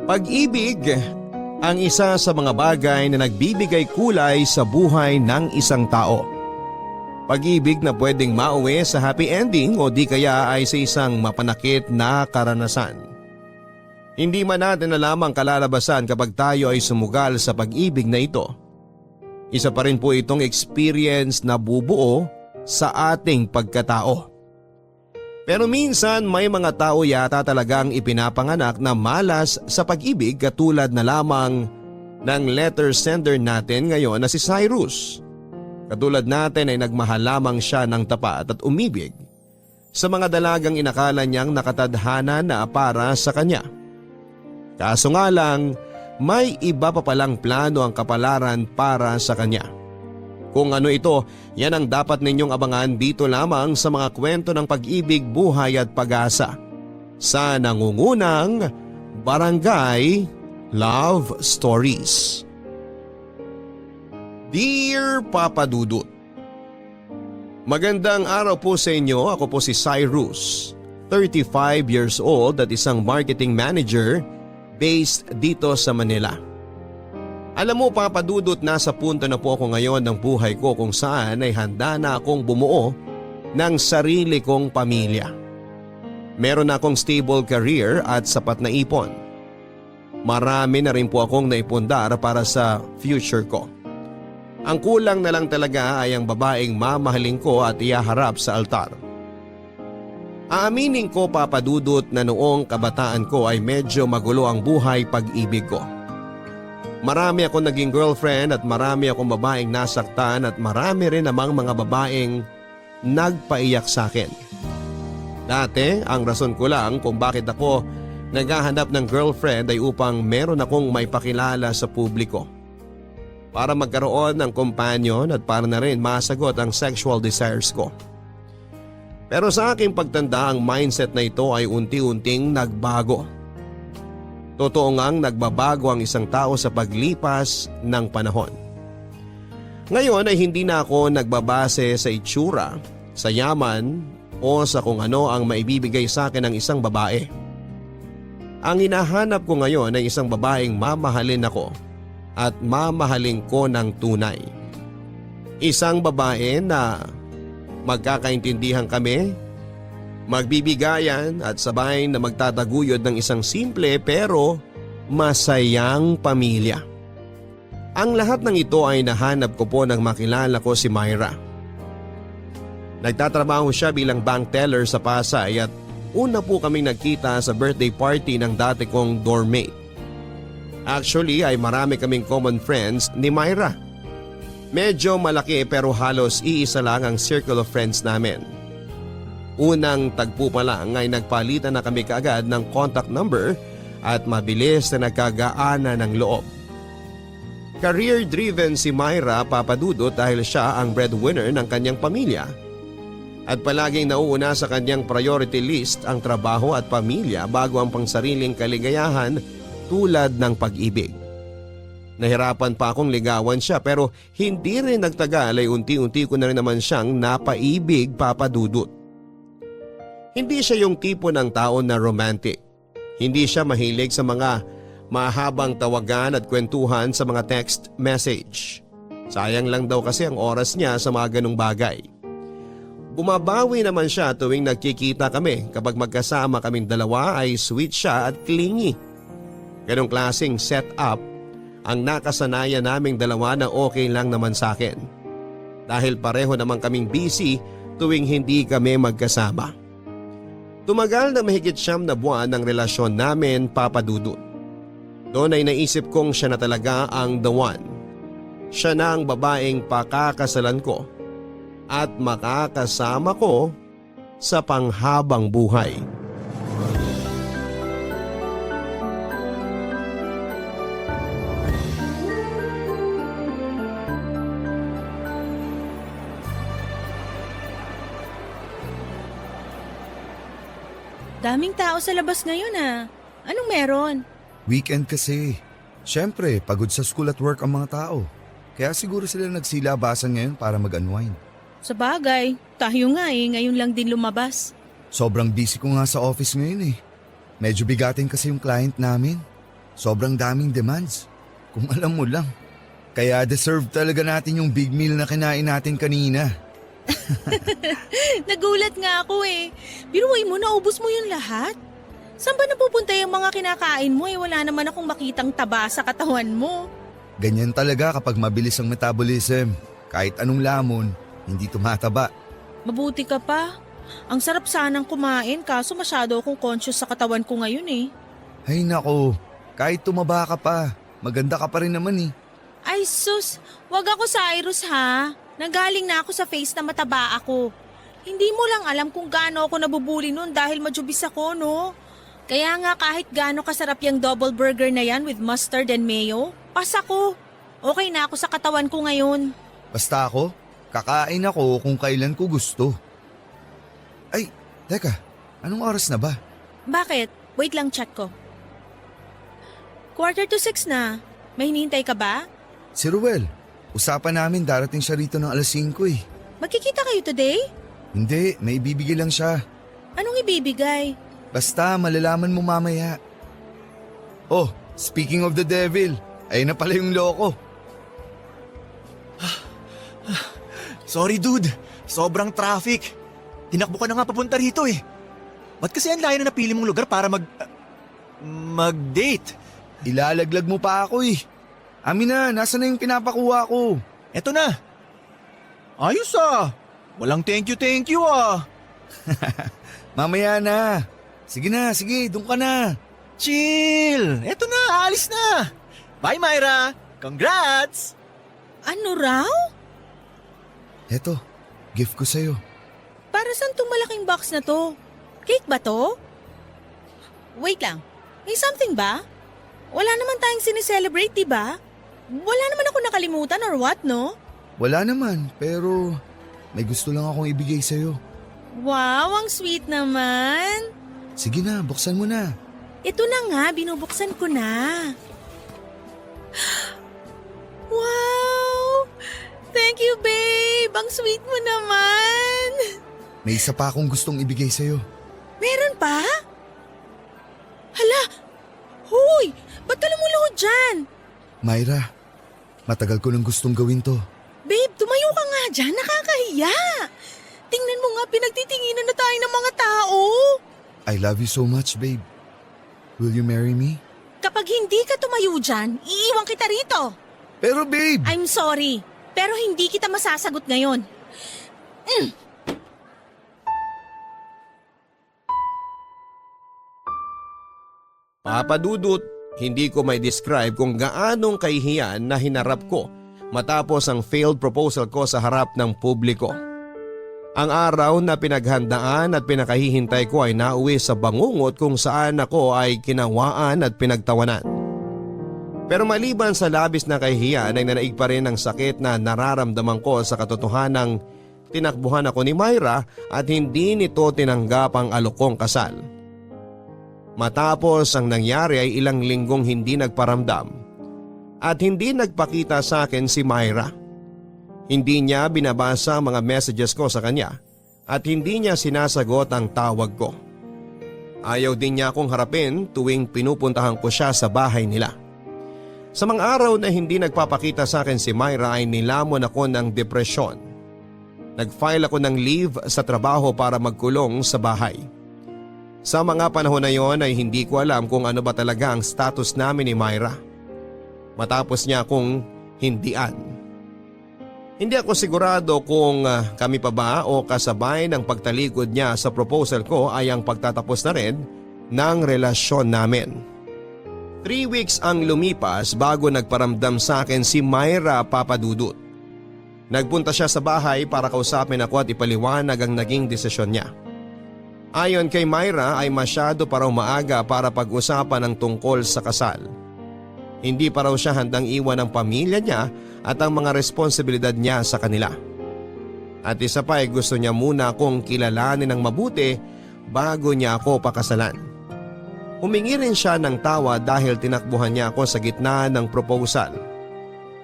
Pag-ibig ang isa sa mga bagay na nagbibigay kulay sa buhay ng isang tao. Pag-ibig na pwedeng mauwi sa happy ending o di kaya ay sa isang mapanakit na karanasan. Hindi man natin alam ang kalalabasan kapag tayo ay sumugal sa pag-ibig na ito. Isa pa rin po itong experience na bubuo sa ating pagkatao. Pero minsan may mga tao yata talagang ipinapanganak na malas sa pag-ibig katulad na lamang ng letter sender natin ngayon na si Cyrus. Katulad natin ay nagmahal lamang siya ng tapat at umibig sa mga dalagang inakala niyang nakatadhana na para sa kanya. Kaso nga lang, may iba pa palang plano ang kapalaran para sa kanya. Kung ano ito, yan ang dapat ninyong abangan dito lamang sa mga kwento ng pag-ibig, buhay at pag-asa sa nangungunang Barangay Love Stories. Dear Papa Dudut, magandang araw po sa inyo. Ako po si Cyrus, 35 years old at isang marketing manager based dito sa Manila. Alam mo Papa Dudut, nasa punto na po ako ngayon ng buhay ko kung saan ay handa na akong bumuo ng sarili kong pamilya. Meron na akong stable career at sapat na ipon. Marami na rin po akong naipundar para sa future ko. Ang kulang na lang talaga ay ang babaeng mamahalin ko at ihaharap sa altar. Aaminin ko Papa Dudut na noong kabataan ko ay medyo magulo ang buhay pag-ibig ko. Marami akong naging girlfriend at marami akong babaeng nasaktan at marami rin namang mga babaeng nagpaiyak sa akin. Dati, ang rason ko lang kung bakit ako naghahanap ng girlfriend ay upang meron akong maipakilala sa publiko. Para magkaroon ng companion at para na rin masagot ang sexual desires ko. Pero sa aking pagtanda, ang mindset na ito ay unti-unting nagbago. Totoo ngang nagbabago ang isang tao sa paglipas ng panahon. Ngayon ay hindi na ako nagbabase sa itsura, sa yaman o sa kung ano ang maibibigay sa akin ng isang babae. Ang hinahanap ko ngayon ay isang babaeng mamahalin ako at mamahalin ko ng tunay. Isang babae na magkakaintindihan kami, magbibigayan at sabay na magtataguyod ng isang simple pero masayang pamilya. Ang lahat ng ito ay nahanap ko po nang makilala ko si Myra. Nagtatrabaho siya bilang bank teller sa Pasay at una po kaming nagkita sa birthday party ng dati kong dormmate. Actually ay marami kaming common friends ni Myra. Medyo malaki pero halos iisa lang ang circle of friends namin. Unang tagpo pa lang ay nagpalitan na kami kaagad ng contact number at mabilis na nagkagaana ng loob. Career-driven si Myra, Papa Dudut, dahil siya ang breadwinner ng kanyang pamilya. At palaging nauuna sa kanyang priority list ang trabaho at pamilya bago ang pangsariling kaligayahan tulad ng pag-ibig. Nahirapan pa akong ligawan siya pero hindi rin nagtagal ay unti-unti ko na rin naman siyang napaibig, Papa Dudut. Hindi siya yung tipo ng tao na romantic. Hindi siya mahilig sa mga mahabang tawagan at kwentuhan sa mga text message. Sayang lang daw kasi ang oras niya sa mga ganong bagay. Bumabawi naman siya tuwing nagkikita kami. Kapag magkasama kaming dalawa ay sweet siya at clingy. Ganong klaseng setup ang nakasanayan naming dalawa na okay lang naman sa akin. Dahil pareho naman kaming busy tuwing hindi kami magkasama. Tumagal na mahigit 9 na buwan ang relasyon namin, Papa Dudut. Doon ay naisip kong siya na talaga ang the one. Siya na ang babaeng pakakasalan ko at makakasama ko sa panghabang buhay. Daming tao sa labas ngayon ah. Anong meron? Weekend kasi. Siyempre, pagod sa school at work ang mga tao. Kaya siguro sila nagsilabasan ngayon para mag-unwind. Sa bagay, tayo nga ngayon lang din lumabas. Sobrang busy ko nga sa office ngayon eh. Medyo bigatin kasi yung client namin. Sobrang daming demands. Kung alam mo lang. Kaya deserve talaga natin yung big meal na kinain natin kanina. Nagulat nga ako eh. Biruin mo, naubos mo yung lahat. Saan ba napupunta yung mga kinakain mo eh? Wala naman akong makitang taba sa katawan mo. Ganyan talaga kapag mabilis ang metabolism. Kahit anong lamon, hindi tumataba. Mabuti ka pa. Ang sarap sanang kumain kaso masyado akong conscious sa katawan ko ngayon eh. Ay nako, kahit tumaba ka pa, maganda ka pa rin naman eh. Ay sus, wag ako Cyrus ha. Nanggaling na ako sa face na mataba ako. Hindi mo lang alam kung gaano ako nabubuli noon dahil majubis ako, no? Kaya nga kahit gaano kasarap yung double burger na yan with mustard and mayo, pas ako. Okay na ako sa katawan ko ngayon. Basta ako, kakain ako kung kailan ko gusto. Ay, teka, anong oras na ba? Bakit? Wait lang, check ko. 5:45 na. May hinihintay ka ba? Si Ruel, usapan namin darating siya rito ng 5:00 eh. Magkikita kayo today? Hindi, may ibibigay lang siya. Anong ibibigay? Basta malalaman mo mamaya. Oh, speaking of the devil, ayun na pala yung loko. Sorry dude, sobrang traffic. Tinakbo ka na nga papunta rito eh. Ba't kasi ang layo na napili mong lugar para mag-date? Ilalaglag mo pa ako eh. Amin na, nasa na yung pinapakuha ko? Eto na. Ayos ah. Walang thank you ah. Mamaya na. Sige na, sige, doon ka na. Chill. Eto na, alis na. Bye Myra. Congrats. Ano raw? Eto, gift ko sa'yo. Para saan tong malaking box na to? Cake ba to? Wait lang, may something ba? Wala naman tayong sineselebrate, diba? Wala naman ako nakalimutan or what, no? Wala naman, pero may gusto lang akong ibigay sa'yo. Wow, ang sweet naman. Sige na, buksan mo na. Ito na nga, binubuksan ko na. Wow! Thank you, babe! Ang sweet mo naman! May isa pa akong gustong ibigay sa'yo. Meron pa? Hala! Hoy! Ba't ka lumuluhod dyan? Myra, matagal ko nang gustong gawin to. Babe, tumayo ka nga dyan. Nakakahiya. Tingnan mo nga, pinagtitinginan na tayo ng mga tao. I love you so much, babe. Will you marry me? Kapag hindi ka tumayo dyan, iiwan kita rito. Pero babe! I'm sorry, pero hindi kita masasagot ngayon. Papa Dudut, hindi ko may describe kung gaanong kahihiyan na hinarap ko matapos ang failed proposal ko sa harap ng publiko. Ang araw na pinaghandaan at pinakahihintay ko ay nauwi sa bangungot kung saan ako ay kinawaan at pinagtawanan. Pero maliban sa labis na kahihiyan ay nanaig pa rin ang sakit na nararamdaman ko sa katotohanang tinakbuhan ako ni Myra at hindi nito tinanggap ang alokong kasal. Matapos ang nangyari ay ilang linggong hindi nagparamdam at hindi nagpakita sa akin si Myra. Hindi niya binabasa ang mga messages ko sa kanya at hindi niya sinasagot ang tawag ko. Ayaw din niya akong harapin tuwing pinupuntahan ko siya sa bahay nila. Sa mga araw na hindi nagpapakita sa akin si Myra ay nilamon ako ng depresyon. Nag-file ako ng leave sa trabaho para magkulong sa bahay. Sa mga panahon na yon ay hindi ko alam kung ano ba talaga ang status namin ni Myra. Matapos niya akong hindian. Hindi ako sigurado kung kami pa ba o kasabay ng pagtalikod niya sa proposal ko ay ang pagtatapos na rin ng relasyon namin. 3 weeks ang lumipas bago nagparamdam sa akin si Myra, Papa Dudut. Nagpunta siya sa bahay para kausapin ako at ipaliwanag ang naging desisyon niya. Ayon kay Myra ay masyado pa raw maaga para pag-usapan ang tungkol sa kasal. Hindi pa raw siya handang iwan ang pamilya niya at ang mga responsibilidad niya sa kanila. At isa pa ay gusto niya muna akong kilalanin ng mabuti bago niya ako pakasalan. Humingi rin siya ng tawa dahil tinakbuhan niya ako sa gitna ng proposal.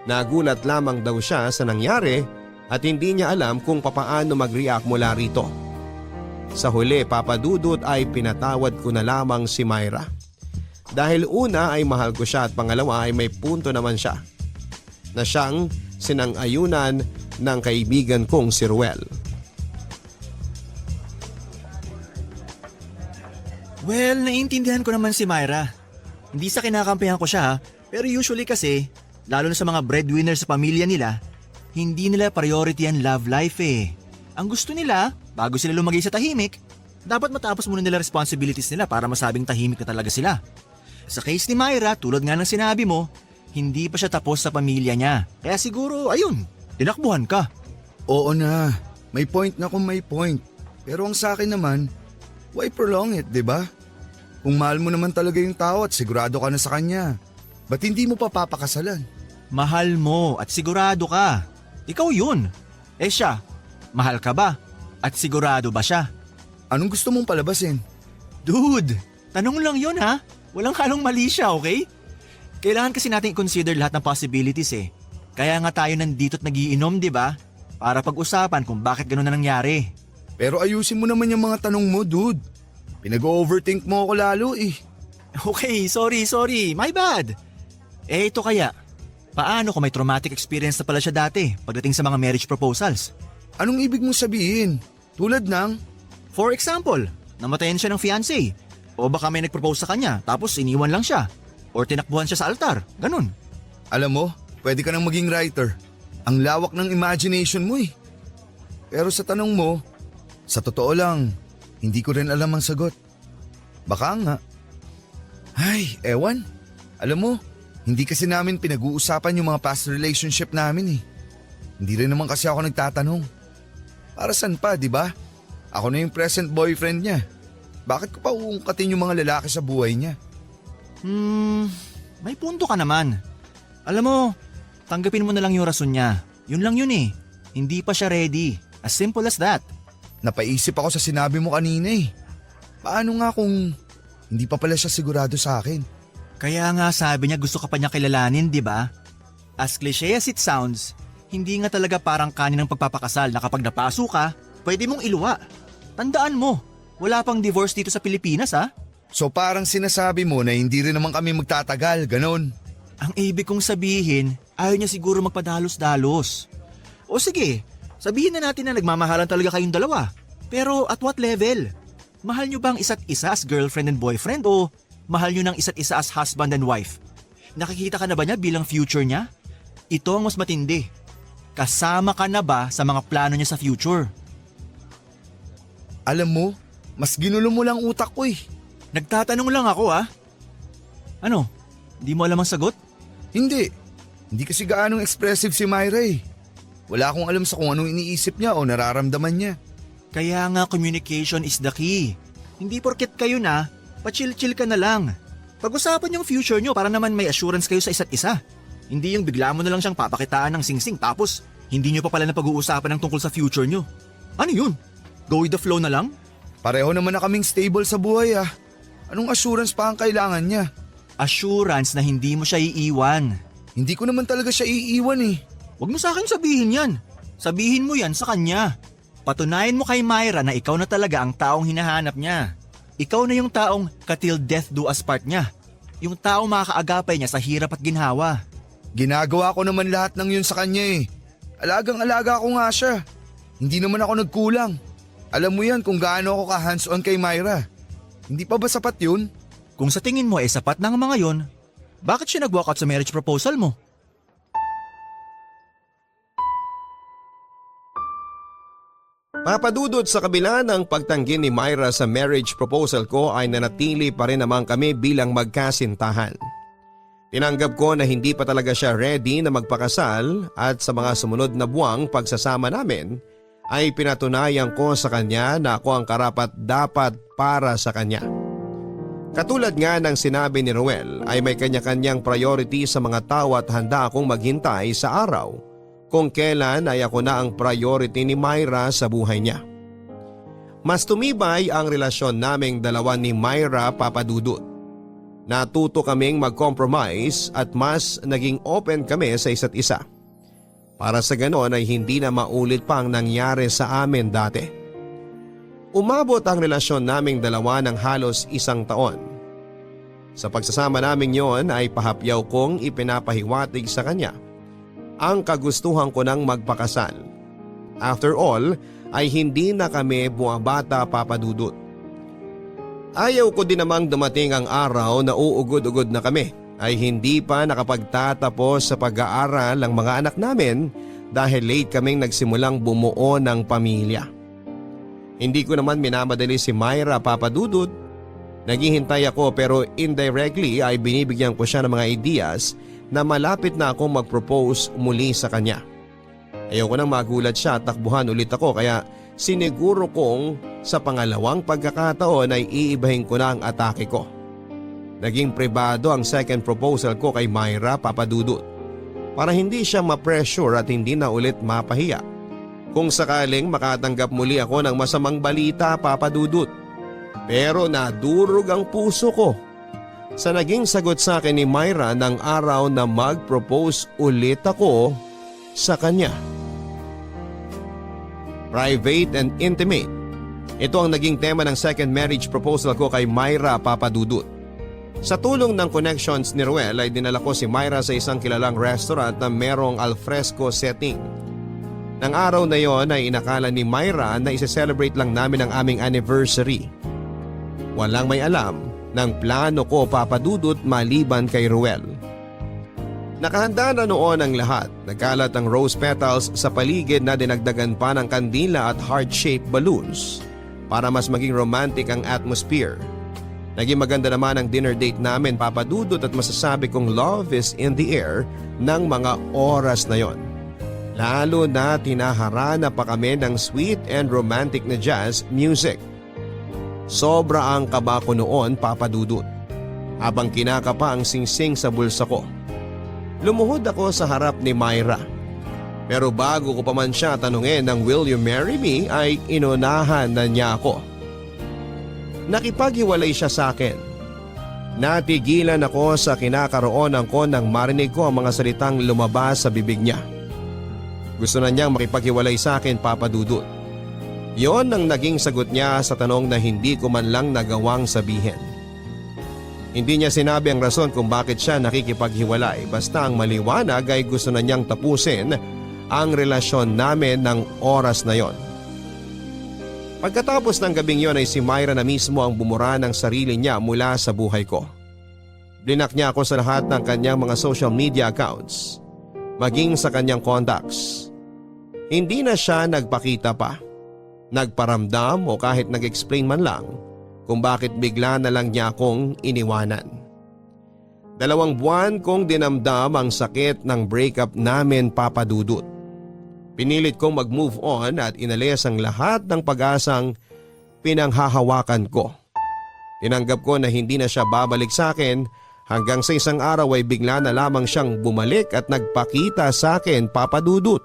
Nagulat lamang daw siya sa nangyari at hindi niya alam kung papaano mag-react mula rito. Sa huli, Papa Dudut, ay pinatawad ko na lamang si Myra. Dahil una ay mahal ko siya at pangalawa ay may punto naman siya na siyang sinang-ayunan ng kaibigan kong si Ruel. Well, naiintindihan ko naman si Myra. Hindi sa kinakampihan ko siya ha, pero usually kasi, lalo na sa mga breadwinner sa pamilya nila, hindi nila priority ang love life eh. Ang gusto nila, bago sila lumagay sa tahimik, dapat matapos muna nila responsibilities nila para masabing tahimik na talaga sila. Sa case ni Myra, tulad nga ng sinabi mo, hindi pa siya tapos sa pamilya niya. Kaya siguro, ayun, tinakbuhan ka. Oo na, may point na kung may point. Pero ang sa akin naman, why prolong it, di ba? Kung mahal mo naman talaga yung tao at sigurado ka na sa kanya, ba't hindi mo pa papakasalan? Mahal mo at sigurado ka. Ikaw yun. Eh siya, mahal ka ba? At sigurado ba siya? Anong gusto mong palabasin? Dude, tanong lang yun ha. Walang halong mali siya, okay? Kailangan kasi natin i-consider lahat ng possibilities eh. Kaya nga tayo nandito at nagiinom, di ba? Para pag-usapan kung bakit gano'n na nangyari. Pero ayusin mo naman yung mga tanong mo, dude. Pinag-overthink mo ako lalo eh. Okay, sorry. My bad. Eh ito kaya, paano kung may traumatic experience na pala siya dati pagdating sa mga marriage proposals? Anong ibig mong sabihin? Tulad ng, For example, namatayan siya ng fiancé. O baka may nag-propose sa kanya tapos iniwan lang siya. Or tinakbuhan siya sa altar, ganun. alam mo, pwede ka nang maging writer. Ang lawak ng imagination mo eh. Pero sa tanong mo, sa totoo lang, hindi ko rin alam ang sagot. Baka nga. Ay, ewan. Alam mo, hindi kasi namin pinag-uusapan yung mga past relationship namin eh. Hindi rin naman kasi ako nagtatanong. Para saan pa, di ba? Ako na yung present boyfriend niya. Bakit ko pa uungkatin yung mga lalaki sa buhay niya? May punto ka naman. Alam mo, tanggapin mo na lang yung rason niya. Yun lang yun eh. Hindi pa siya ready. As simple as that. Napaisip ako sa sinabi mo kanina eh. Paano nga kung hindi pa pala siya sigurado sa akin? Kaya nga sabi niya gusto ka pa niya kilalanin, di ba? As cliche as it sounds, hindi nga talaga parang kaninang pagpapakasal na kapag napaso ka, pwede mong iluwa. Tandaan mo, wala pang divorce dito sa Pilipinas ha? So parang sinasabi mo na hindi rin naman kami magtatagal, ganon. Ang ibig kong sabihin, ayaw niya siguro magpadalos-dalos. O sige, sabihin na natin na nagmamahalan talaga kayong dalawa. Pero at what level? Mahal niyo bang isa't isa as girlfriend and boyfriend o mahal niyo ng isa't isa as husband and wife? Nakikita ka na ba niya bilang future niya? Ito ang mas matindi. Kasama ka na ba sa mga plano niya sa future? Alam mo, mas ginulo mo lang utak ko eh. Nagtatanong lang ako ha. Ano? Hindi mo alam ang sagot? Hindi. Hindi kasi gaanong expressive si Myra eh. Wala akong alam sa kung anong iniisip niya o nararamdaman niya. Kaya nga communication is the key. Hindi porket kayo na, pa-chill-chill ka na lang. Pag-usapan yung future nyo para naman may assurance kayo sa isa't isa. Hindi yung bigla mo na lang siyang papakitaan ng singsing tapos hindi nyo pa pala na pag-uusapan ng tungkol sa future nyo. Ano yun? Go with the flow na lang? Pareho naman na kaming stable sa buhay ah. Anong assurance pa ang kailangan niya? Assurance na hindi mo siya iiwan. Hindi ko naman talaga siya iiwan eh. Huwag mo sa akin sabihin yan. Sabihin mo yan sa kanya. Patunayan mo kay Myra na ikaw na talaga ang taong hinahanap niya. Ikaw na yung taong ka-till death do us part niya. Yung taong makakaagapay niya sa hirap at ginhawa. Ginagawa ko naman lahat ng yun sa kanya eh. Alagang-alaga ko nga siya. Hindi naman ako nagkulang. Alam mo yan kung gaano ako ka-hands-on kay Myra. Hindi pa ba sapat yun? Kung sa tingin mo sapat na ang mga yon, bakit siya nag-walk out sa marriage proposal mo? Papadudod sa kabila ng pagtanggi ni Myra sa marriage proposal ko ay nanatili pa rin naman kami bilang magkasintahan. Tinanggap ko na hindi pa talaga siya ready na magpakasal at sa mga sumunod na buwang pagsasama namin ay pinatunayan ko sa kanya na ako ang karapat-dapat para sa kanya. Katulad nga ng sinabi ni Ruel ay may kanya-kanyang priority sa mga tao at handa akong maghintay sa araw kung kailan ay ako na ang priority ni Myra sa buhay niya. Mas tumibay ang relasyon naming dalawa ni Myra, Papadudod. Natuto kaming mag-compromise at mas naging open kami sa isa't isa. Para sa ganon ay hindi na maulit pa ang nangyari sa amin dati. Umabot ang relasyon naming dalawa ng halos 1 taon. Sa pagsasama namin yon ay pahapyaw kong ipinapahiwatig sa kanya ang kagustuhan ko ng magpakasal. After all ay hindi na kami buwabata, Papa Dudut. Ayaw ko din namang dumating ang araw na uugod-ugod na kami ay hindi pa nakapagtatapos sa pag-aaral ang mga anak namin dahil late kaming nagsimulang bumuo ng pamilya. Hindi ko naman minamadali si Myra, Papa Dudut. Naghihintay ako pero indirectly ay binibigyan ko siya ng mga ideas na malapit na akong mag-propose muli sa kanya. Ayoko nang magulat siya at takbuhan ulit ako kaya siniguro kong sa pangalawang pagkakataon ay iibahin ko na ang atake ko. Naging pribado ang second proposal ko kay Myra, Papa Dudut, para hindi siya ma-pressure at hindi na ulit mapahiya. Kung sakaling makatanggap muli ako ng masamang balita, Papa Dudut. Pero nadurog ang puso ko sa naging sagot sa akin ni Myra ng araw na mag-propose ulit ako sa kanya. Private and intimate. Ito ang naging tema ng second marriage proposal ko kay Myra, Papa Dudut. Sa tulong ng connections ni Ruel ay dinala ko si Myra sa isang kilalang restaurant na merong alfresco setting. Nang araw na yon ay inakala ni Myra na isi-celebrate lang namin ang aming anniversary. Walang may alam ng plano ko, Papa Dudut, maliban kay Ruel. Nakahanda na noon ang lahat. Nagkalat ang rose petals sa paligid na dinagdagan pa ng kandila at heart-shaped balloons para mas maging romantic ang atmosphere. Naging maganda naman ang dinner date namin, Papa Dudut, at masasabi kong love is in the air ng mga oras na yon. Lalo na tinaharana pa kami ng sweet and romantic na jazz music. Sobra ang kaba ko noon, Papa Dudut, habang kinakapa ang singsing sa bulsa ko. Lumuhod ako sa harap ni Myra. Pero bago ko pa man siya tanungin ng "Will you marry me?" ay inunahan na niya ako. Nakipaghiwalay siya sa akin. Natigilan ako sa kinakaroonan ko nang marinig ko ang mga salitang lumabas sa bibig niya. Gusto na niyang makipaghiwalay sa akin, Papa Dudut. Yon ang naging sagot niya sa tanong na hindi ko man lang nagawang sabihin. Hindi niya sinabi ang rason kung bakit siya nakikipaghiwalay, basta ang maliwanag ay gusto na niyang tapusin ang relasyon namin ng oras na yon. Pagkatapos ng gabing yon ay si Myra na mismo ang bumura ng sarili niya mula sa buhay ko. Blinak niya ako sa lahat ng kanyang mga social media accounts, maging sa kanyang contacts. Hindi na siya nagpakita pa, nagparamdam o kahit nag-explain man lang kung bakit bigla na lang niya akong iniwanan. 2 buwan kong dinamdam ang sakit ng breakup namin, Papa Dudut. Pinilit kong mag-move on at inalis ang lahat ng pag-asang pinanghahawakan ko. Tinanggap ko na hindi na siya babalik sa akin hanggang sa isang araw ay bigla na lamang siyang bumalik at nagpakita sa akin, Papa Dudut.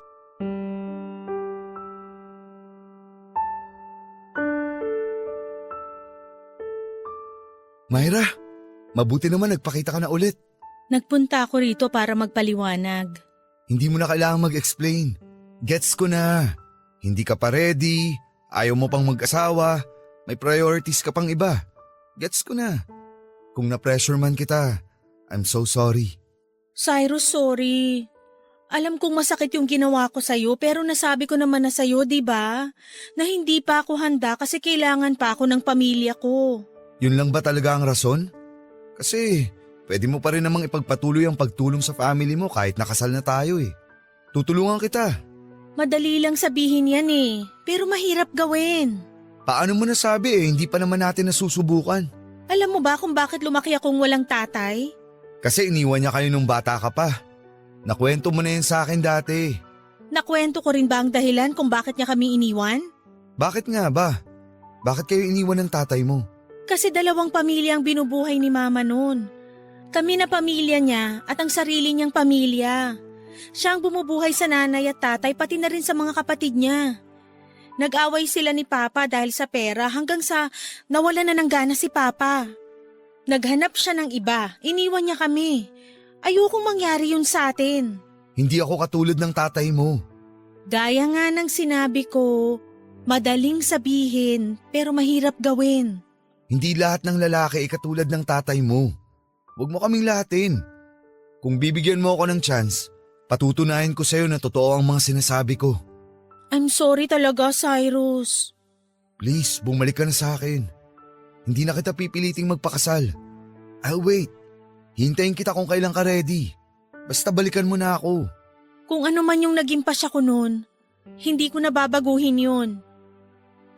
Myra, mabuti naman nagpakita ka na ulit. Nagpunta ako rito para magpaliwanag. Hindi mo na kailangang mag-explain. Gets ko na. Hindi ka pa ready, ayaw mo pang mag-asawa, may priorities ka pang iba. Gets ko na. Kung na-pressure man kita, I'm so sorry. Cyrus, sorry. Alam kong masakit yung ginawa ko sa'yo pero nasabi ko naman na sa'yo, di ba? Na hindi pa ako handa kasi kailangan pa ako ng pamilya ko. Yun lang ba talaga ang rason? Kasi pwede mo pa rin namang ipagpatuloy ang pagtulong sa family mo kahit nakasal na tayo eh. Tutulungan kita. Madali lang sabihin yan eh, pero mahirap gawin. Paano mo nasabi eh, hindi pa naman natin nasusubukan. Alam mo ba kung bakit lumaki akong walang tatay? Kasi iniwan niya kayo nung bata ka pa. Nakwento mo na yan sa akin dati. Nakwento ko rin ba ang dahilan kung bakit niya kami iniwan? Bakit nga ba? Bakit kayo iniwan ng tatay mo? Kasi 2 pamilya ang binubuhay ni Mama noon. Kami na pamilya niya at ang sarili niyang pamilya. Siya ang bumubuhay sa nanay at tatay pati na rin sa mga kapatid niya. Nag-away sila ni Papa dahil sa pera hanggang sa nawala na ng gana si Papa. Naghanap siya ng iba, iniwan niya kami. Ayokong mangyari yun sa atin. Hindi ako katulad ng tatay mo. Gaya nga ng sinabi ko, madaling sabihin pero mahirap gawin. Hindi lahat ng lalaki ay katulad ng tatay mo. Huwag mo kaming lahatin. Kung bibigyan mo ako ng chance, patutunayan ko sa'yo na totoo ang mga sinasabi ko. I'm sorry talaga, Cyrus. Please, bumalik ka na sa akin. Hindi na kita pipiliting magpakasal. I'll wait. Hintayin kita kung kailan ka ready. Basta balikan mo na ako. Kung ano man yung naging pasya ko noon, hindi ko na babaguhin yun.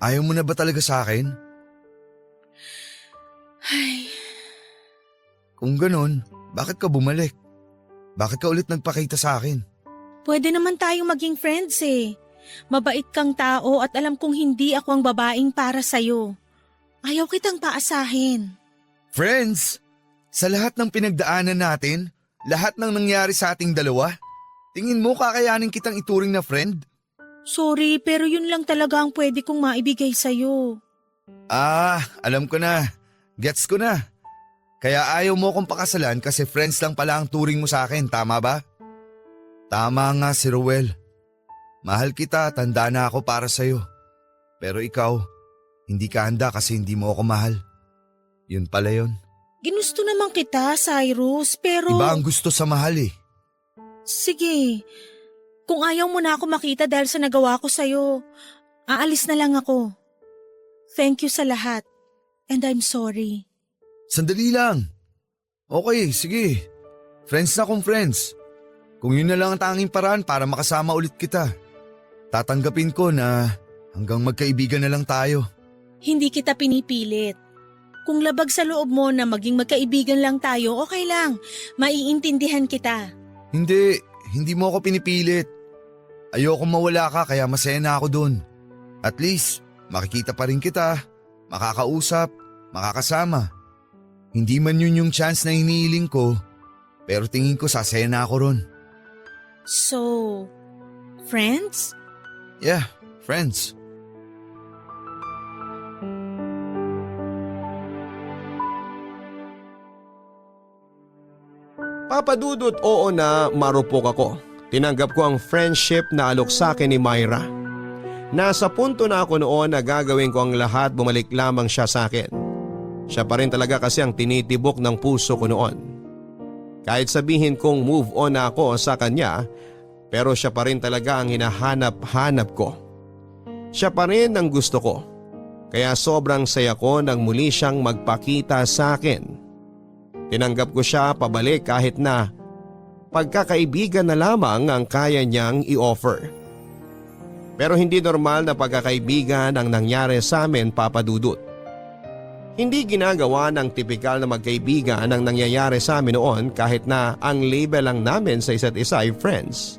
Ayaw mo na ba talaga sa akin? Ay, Kung ganon, bakit ka bumalik? Bakit ka ulit nagpakita sa akin? pwede naman tayong maging friends eh. Mabait kang tao at alam kong hindi ako ang babaeng para sa'yo. Ayaw kitang paasahin. Friends, sa lahat ng pinagdaanan natin, lahat ng nangyari sa ating dalawa, tingin mo kakayanin kitang ituring na friend? Sorry, pero yun lang talaga ang pwede kong maibigay sa'yo. Alam ko na. Gets ko na. Kaya ayaw mo akong pakasalan kasi friends lang pala ang turing mo sa akin, tama ba? Tama nga si Ruel. Mahal kita, tanda na ako para sa'yo. Pero ikaw, hindi ka handa kasi hindi mo ako mahal. Yun pala yun. Ginusto naman kita, Cyrus, pero… Iba ang gusto sa mahal eh. Sige, kung ayaw mo na ako makita dahil sa nagawa ko sa'yo, aalis na lang ako. Thank you sa lahat. And I'm sorry. Sandali lang. Okay, sige. Friends na kung friends. Kung yun na lang ang tanging paraan para makasama ulit kita, tatanggapin ko na hanggang magkaibigan na lang tayo. Hindi kita pinipilit. Kung labag sa loob mo na maging magkaibigan lang tayo, okay lang. Maiintindihan kita. Hindi mo ako pinipilit. Ayoko mawala ka kaya masaya na ako dun. At least, makikita pa rin kita, makakausap, makakasama. Hindi man yun yung chance na hinihiling ko, pero tingin ko sasaya na ako ron. So, friends? Yeah, friends. Papadudot oo na marupok ako. Tinanggap ko ang friendship na alok sa akin ni Myra. Nasa punto na ako noon na gagawin ko ang lahat, bumalik lamang siya sa akin. Siya pa rin talaga kasi ang tinitibok ng puso ko noon. Kahit sabihin kong move on na ako sa kanya, pero siya pa rin talaga ang hinahanap-hanap ko. Siya pa rin ang gusto ko. Kaya sobrang saya ko nang muli siyang magpakita sa akin. Tinanggap ko siya pabalik kahit na pagkakaibigan na lamang ang kaya niyang i-offer. Pero hindi normal na pagkakaibigan ang nangyari sa amin, Papa Dudut. Hindi ginagawa ng tipikal na magkaibigan ang nangyayari sa amin noon kahit na ang label lang namin sa isa't isa ay friends.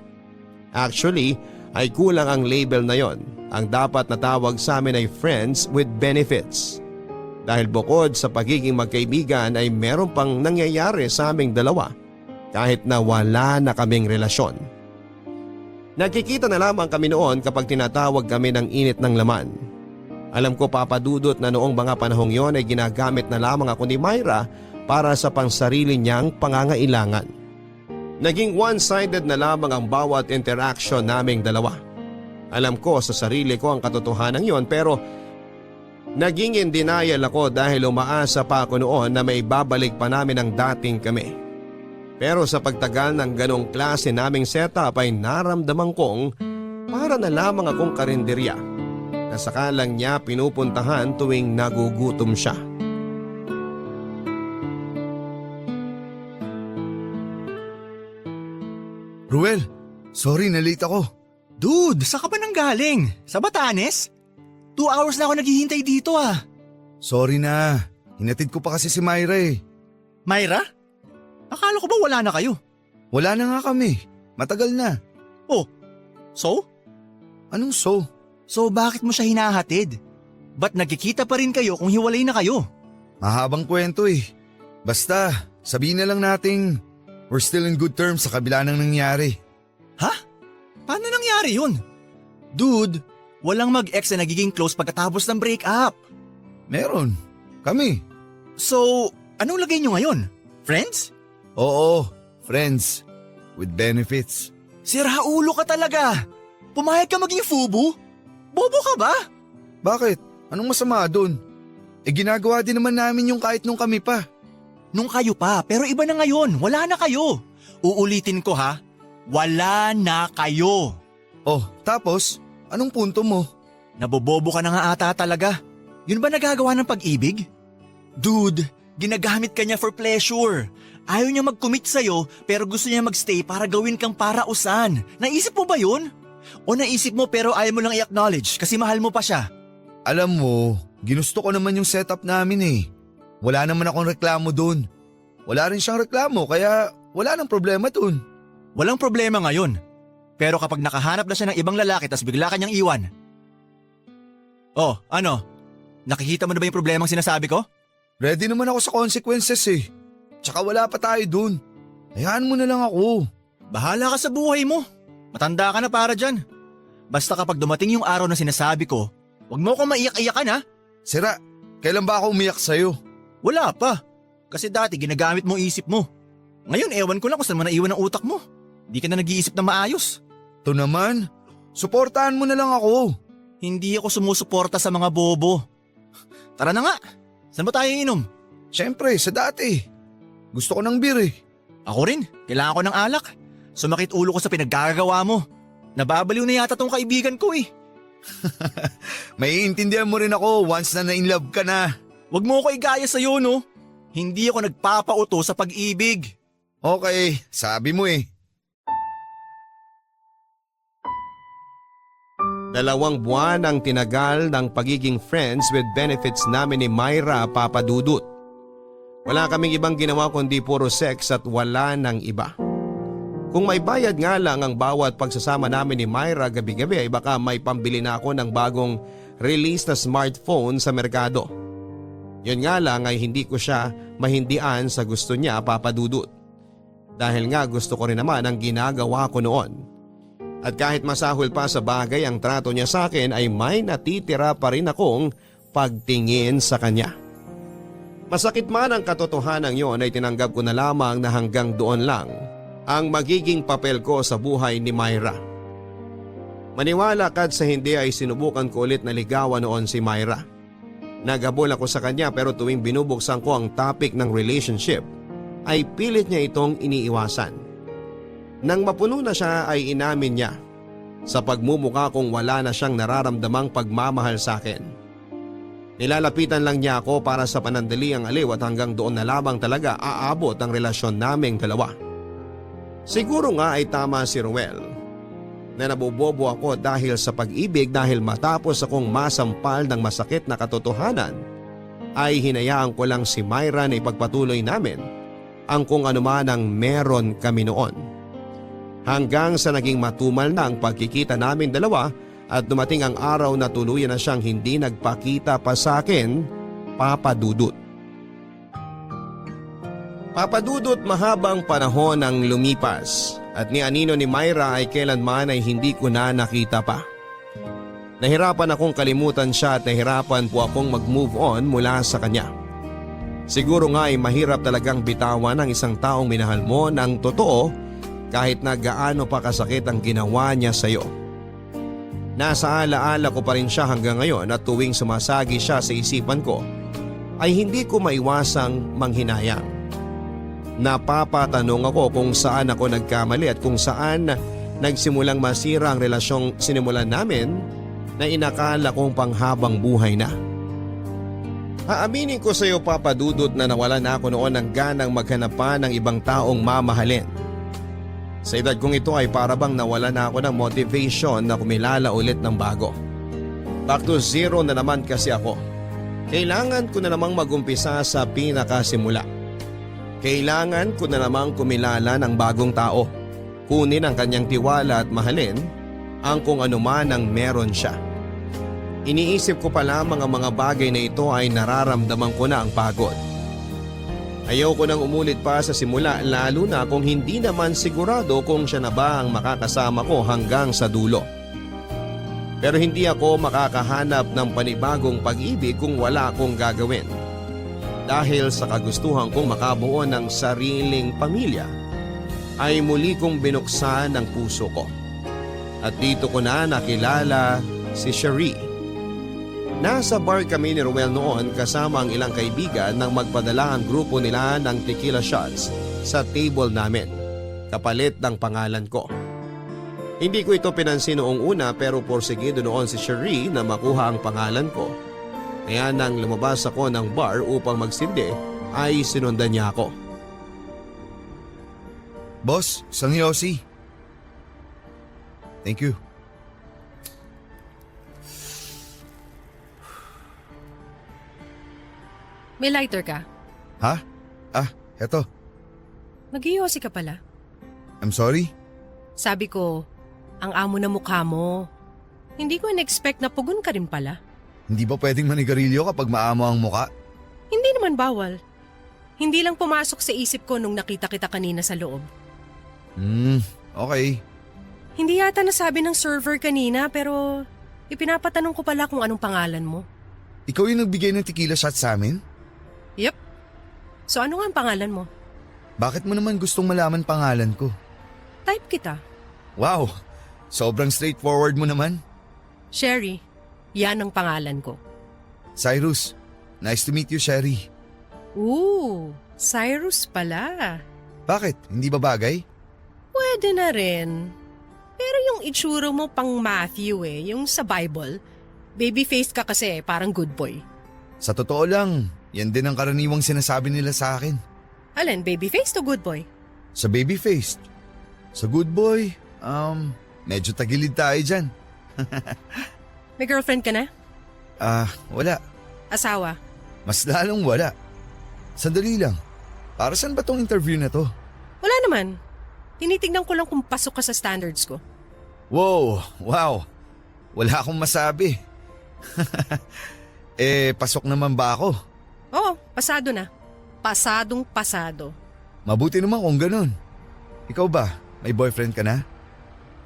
Actually, ay kulang ang label na yon. Ang dapat na tawag sa amin ay friends with benefits. Dahil bukod sa pagiging magkaibigan ay meron pang nangyayari sa aming dalawa kahit na wala na kaming relasyon. Nagkikita na lamang kami noon kapag tinatawag kami ng init ng laman. Alam ko, Papa Dudut, na noong mga panahong yon ay ginagamit na lamang ako ni Myra para sa pangsarili niyang pangangailangan. Naging one-sided na lamang ang bawat interaction naming dalawa. Alam ko sa sarili ko ang katotohanan yon pero naging in denial ako dahil umaasa pa ako noon na may babalik pa namin ang dating kami. Pero sa pagtagal ng ganong klase naming setup ay naramdaman kong para na lamang akong karinderya na sakalang niya pinupuntahan tuwing nagugutom siya. Ruel, sorry na late ako. Dude, saan ka ba nanggaling? Sa Batanes? 2 hours na ako naghihintay dito ah. Sorry na, hinatid ko pa kasi si Myra eh. Myra? Akala ko ba wala na kayo? Wala na nga kami, matagal na. Oh, so? Anong so? So bakit mo siya hinahatid? Ba't nagkikita pa rin kayo kung hiwalay na kayo? Mahabang kwento eh. Basta, sabihin na lang nating we're still in good terms sa kabila ng nangyari. Ha? Paano nangyari yun? Dude, walang mag-ex na nagiging close pagkatapos ng breakup. Meron, kami. So, anong lagay nyo ngayon? Friends? Oo, friends. With benefits. Sira ulo ka talaga. Pumayag ka maging fubu? Bobo ka ba? Bakit? Anong masama dun? Ginagawa din naman namin yung kahit nung kami pa. Nung kayo pa, pero iba na ngayon. Wala na kayo. Uulitin ko ha, wala na kayo. Oh, tapos, anong punto mo? Nabobobo ka na nga ata talaga. Yun ba nagagawa ng pag-ibig? Dude, ginagamit ka niya for pleasure. Ayaw niya mag-commit sa'yo pero gusto niya magstay para gawin kang parausan. Naisip mo ba yun? O naisip mo pero ayaw mo lang i-acknowledge kasi mahal mo pa siya? Alam mo, ginusto ko naman yung setup namin eh. Wala naman akong reklamo dun. Wala rin siyang reklamo kaya wala nang problema dun. Walang problema ngayon. Pero kapag nakahanap na siya ng ibang lalaki tas bigla kanyang iwan. Oh, ano? Nakikita mo na ba yung problemang sinasabi ko? Ready naman ako sa consequences eh. Tsaka wala pa tayo dun. Hayaan mo na lang ako. Bahala ka sa buhay mo. Matanda ka na para dyan. Basta kapag dumating yung araw na sinasabi ko, wag mo akong maiyak-iyakan ha. Sira, kailan ba ako umiyak sa'yo? Wala pa. Kasi dati ginagamit mo isip mo. Ngayon ewan ko lang kung saan mo naiwan ang utak mo. Di ka na nag-iisip na maayos. To naman, suportahan mo na lang ako. Hindi ako sumusuporta sa mga bobo. Tara na nga. Saan ba tayo inom? Siyempre, sa dati. Gusto ko ng beer eh. Ako rin. Kailangan ko ng alak. Sumakit ulo ko sa pinaggagawa mo. Nababaliw na yata tong kaibigan ko eh. Maiintindihan mo rin ako once na na-inlove ka na. Wag mo ko igaya sa'yo no. Hindi ako nagpapauto sa pag-ibig. Okay, sabi mo eh. 2 buwan ang tinagal ng pagiging friends with benefits namin ni Myra, Papa Dudut. Wala kaming ibang ginawa kundi puro sex at wala ng iba. Kung may bayad nga lang ang bawat pagsasama namin ni Myra gabi-gabi ay baka may pambili na ako ng bagong release na smartphone sa merkado. Yun nga lang ay hindi ko siya mahindian sa gusto niya, Papa Dudut. Dahil nga gusto ko rin naman ang ginagawa ko noon. At kahit masahol pa sa bagay ang trato niya sa akin ay may natitira pa rin akong pagtingin sa kanya. Masakit man ang katotohanan yon ay tinanggap ko na lamang na hanggang doon lang ang magiging papel ko sa buhay ni Myra. Maniwala kad sa hindi ay sinubukan ko ulit na ligawan noon si Myra. Naghabol ako sa kanya pero tuwing binubuksan ko ang topic ng relationship ay pilit niya itong iniiwasan. Nang mapuno na siya ay inamin niya sa pagmumukha kong wala na siyang nararamdamang pagmamahal sa akin. Nilalapitan lang niya ako para sa panandaliang aliw at hanggang doon na lamang talaga aabot ang relasyon naming dalawa. Siguro nga ay tama si Ruel na nabobobo ako dahil sa pag-ibig dahil matapos akong masampal ng masakit na katotohanan ay hinayaan ko lang si Myra na ipagpatuloy namin ang kung anuman ang meron kami noon. Hanggang sa naging matumal na ang pagkikita namin dalawa at dumating ang araw na tuluyan na siyang hindi nagpakita pa sa akin, Papa Dudut. Papa Dudut, mahabang panahon ang lumipas at ni Anino ni Myra ay kailanman ay hindi ko na nakita pa. Nahirapan akong kalimutan siya at nahirapan po akong mag-move on mula sa kanya. Siguro nga ay mahirap talagang bitawan ang isang taong minahal mo ng totoo kahit na gaano pa kasakit ang ginawa niya sa iyo. Nasa alaala ko pa rin siya hanggang ngayon at tuwing sumasagi siya sa isipan ko ay hindi ko maiwasang manghinayang. Napapatanong ako kung saan ako nagkamali at kung saan nagsimulang masira ang relasyong sinimulan namin na inakala kong panghabang buhay na. Aaminin ko sa iyo, Papa Dudut, na nawalan na ako noon ng ganang maghanap pa ng ibang taong mamahalin. Sa edad kong ito ay parabang nawala na ako ng motivation na kumilala ulit ng bago. Back to zero na naman kasi ako. Kailangan ko na namang magumpisa sa pinakasimula. Kailangan ko na namang kumilala ng bagong tao. Kunin ang kanyang tiwala at mahalin ang kung anuman ang meron siya. Iniisip ko pa lamang ang mga bagay na ito ay nararamdaman ko na ang pagod. Ayaw ko nang umulit pa sa simula lalo na kung hindi naman sigurado kung siya na ba ang makakasama ko hanggang sa dulo. Pero hindi ako makakahanap ng panibagong pag-ibig kung wala akong gagawin. Dahil sa kagustuhan kong makabuo ng sariling pamilya, ay muli kong binuksan ang puso ko. At dito ko na nakilala si Cherie. Nasa bar kami ni Ruel noon kasama ang ilang kaibigan nang magpadala ang grupo nila ng tequila shots sa table namin, kapalit ng pangalan ko. Hindi ko ito pinansin noong una pero porsigido noon si Cherie na makuha ang pangalan ko. Kaya nang lumabas ako ng bar upang magsindi ay sinundan niya ako. Boss, isang yosi. Thank you. May lighter ka? Ha? Eto. Nag-iyosi ka pala. I'm sorry. Sabi ko, ang amo na mukha mo. Hindi ko in-expect na pugon ka rin pala. Hindi ba pwedeng manigarilyo kapag maamo ang muka? Hindi naman bawal. Hindi lang pumasok sa isip ko nung nakita kita kanina sa loob. Okay. Hindi yata nasabi ng server kanina pero ipinapatanong ko pala kung anong pangalan mo. Ikaw yung nagbigay ng tequila shot sa amin? Yep. So ano nga ang pangalan mo? Bakit mo naman gustong malaman pangalan ko? Type kita. Wow, sobrang straightforward mo naman. Sherry. Yan ang pangalan ko. Cyrus, nice to meet you, Sherry. Ooh, Cyrus pala. Bakit? Hindi ba bagay? Pwede na rin. Pero yung itsura mo pang Matthew yung sa Bible. Baby-faced ka kasi, parang good boy. Sa totoo lang, yan din ang karaniwang sinasabi nila sa akin. Alin, baby-faced o good boy? Sa baby-faced. Sa good boy, medyo tagilid tayo dyan. May girlfriend ka na? Wala. Asawa? Mas lalong wala. Sandali lang. Para saan ba tong interview na to? Wala naman. Tinitignan ko lang kung pasok ka sa standards ko. Wow. Wala akong masabi. Pasok naman ba ako? Oo, pasado na. Pasadong pasado. Mabuti naman kung ganun. Ikaw ba? May boyfriend ka na?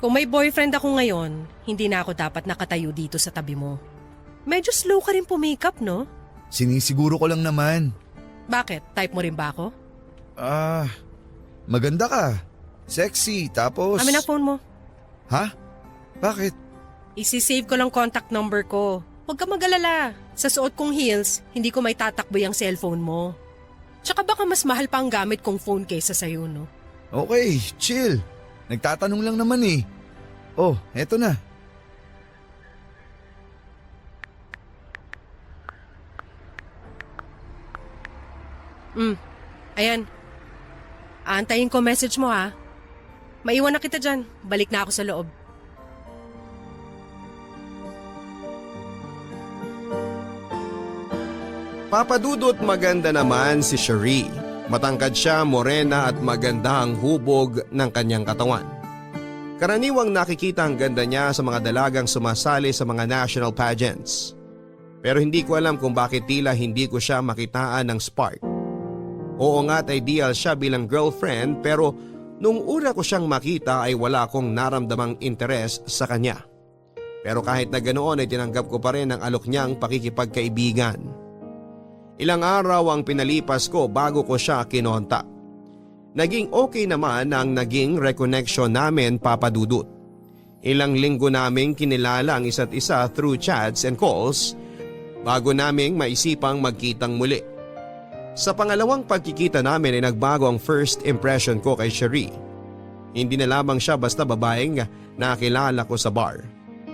Kung may boyfriend ako ngayon, hindi na ako dapat nakatayo dito sa tabi mo. Medyo slow ka rin pumakeup, no? Sinisiguro ko lang naman. Bakit? Type mo rin ba ako? Maganda ka. Sexy, tapos… Amin na phone mo. Ha? Bakit? Isisave ko lang contact number ko. Huwag ka mag-alala. Sa suot kong heels, hindi ko may tatakbo yung cellphone mo. Tsaka baka mas mahal pa ang gamit kong phone kaysa sa'yo, no? Okay, chill. Nagtatanong lang naman eh. Oh, eto na. Ayan. Aantayin ko message mo ha. Maiwan na kita dyan. Balik na ako sa loob. Papadudot maganda naman si Cherie. Matangkad siya, morena at maganda ang hubog ng kanyang katawan. Karaniwang nakikita ang ganda niya sa mga dalagang sumasali sa mga national pageants. Pero hindi ko alam kung bakit tila hindi ko siya makitaan ng spark. Oo nga't ideal siya bilang girlfriend pero nung una ko siyang makita ay wala akong naramdamang interes sa kanya. Pero kahit na ganoon ay tinanggap ko pa rin ang alok niyang pakikipagkaibigan. Ilang araw ang pinalipas ko bago ko siya kinontak. Naging okay naman ang naging reconnection namin, Papa Dudut. Ilang linggo naming kinilala ang isa't isa through chats and calls bago naming maisipang magkitang muli. Sa pangalawang pagkikita namin ay nagbago ang first impression ko kay Cherie. Hindi na lamang siya basta babaeng nakilala ko sa bar.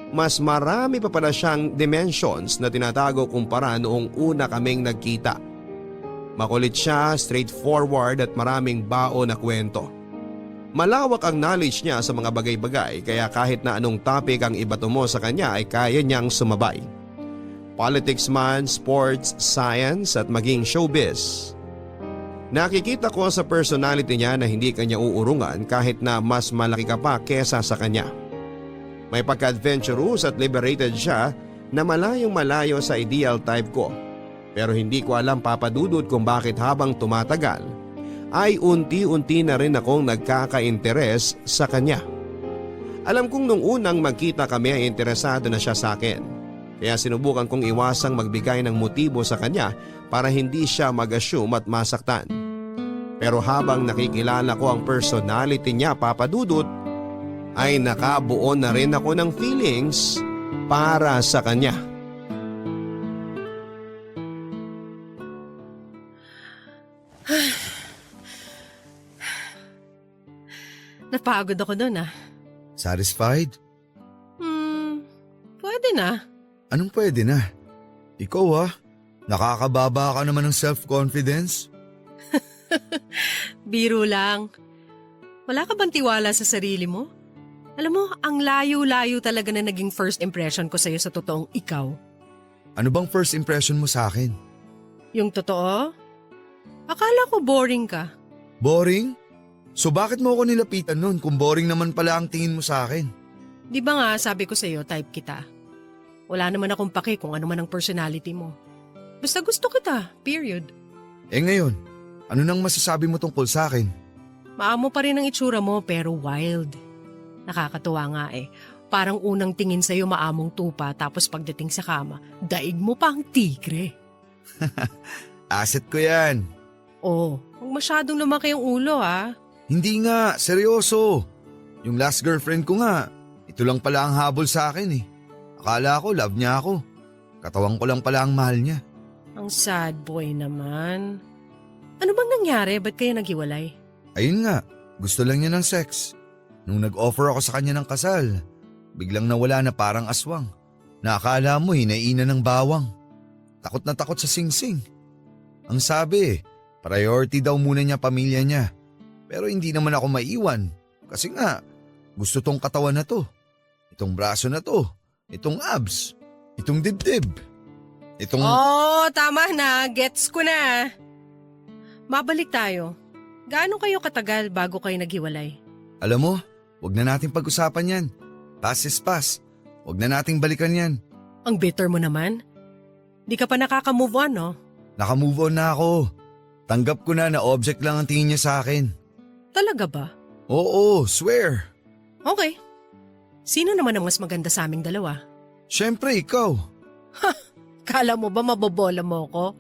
Mas marami pa pala siyang dimensions na tinatago kumpara noong una kaming nagkita. Makulit siya, straightforward at maraming bao na kwento. Malawak ang knowledge niya sa mga bagay-bagay kaya kahit na anong topic ang ibato mo sa kanya ay kaya niyang sumabay. Politics man, sports, science at maging showbiz. Nakikita ko sa personality niya na hindi kanya uurungan kahit na mas malaki ka pa kesa sa kanya. May pagka-adventurous at liberated siya na malayong malayo sa ideal type ko. Pero hindi ko alam, Papa Dudut, kung bakit habang tumatagal ay unti-unti na rin akong nagkaka-interes sa kanya. Alam kong nung unang magkita kami ay interesado na siya sa akin. Kaya sinubukan kong iwasang magbigay ng motibo sa kanya para hindi siya mag-assume at masaktan. Pero habang nakikilala ko ang personality niya, Papa Dudut, ay nakabuo na rin ako ng feelings para sa kanya. Napagod ako doon Satisfied? Pwede na. Anong pwede na? Ikaw nakakababa ka naman ng self-confidence. Biro lang. Wala ka bang tiwala sa sarili mo? Alam mo, ang layo-layo talaga na naging first impression ko sa'yo sa totoong ikaw. Ano bang first impression mo sa akin? Yung totoo? Akala ko boring ka. Boring? So bakit mo ako nilapitan nun kung boring naman pala ang tingin mo sa akin? Di ba nga sabi ko sa'yo, type kita. Wala naman akong pake kung ano man ang personality mo. Basta gusto kita, period. Ngayon, ano nang masasabi mo tungkol sa akin? Maamo pa rin ang itsura mo pero wild. Nakakatuwa nga Parang unang tingin sa'yo maamong tupa tapos pagdating sa kama, daig mo pa ang tigre. Asset ko yan. Oh, huwag masyadong lumaki yung ulo Hindi nga, seryoso. Yung last girlfriend ko nga, ito lang pala ang habol sa akin Akala ko love niya ako. Katawan ko lang pala ang mahal niya. Ang sad boy naman. Ano bang nangyari? Ba't kayo naghiwalay? Ayun nga, gusto lang niya ng sex. Nung nag-offer ako sa kanya ng kasal, biglang nawala na parang aswang. Nakakala mo hinaina ng bawang. Takot na takot sa singsing. Ang sabi, priority daw muna niya pamilya niya. Pero hindi naman ako maiwan. Kasi nga, gusto tong katawan na to. Itong braso na to. Itong abs. Itong dibdib. Itong… Oh, tama na. Gets ko na. Mabalik tayo. Gaano kayo katagal bago kayo naghiwalay? Alam mo, wag na nating pag-usapan yan. Past is past. Wag na nating balikan yan. Ang bitter mo naman. Di ka pa nakaka-move on, no? Naka-move on na ako. Tanggap ko na object lang ang tingin niya sa akin. Talaga ba? Oo, swear. Okay. Sino naman ang mas maganda sa aming dalawa? Siyempre, ikaw. Kala mo ba mabobola mo ko,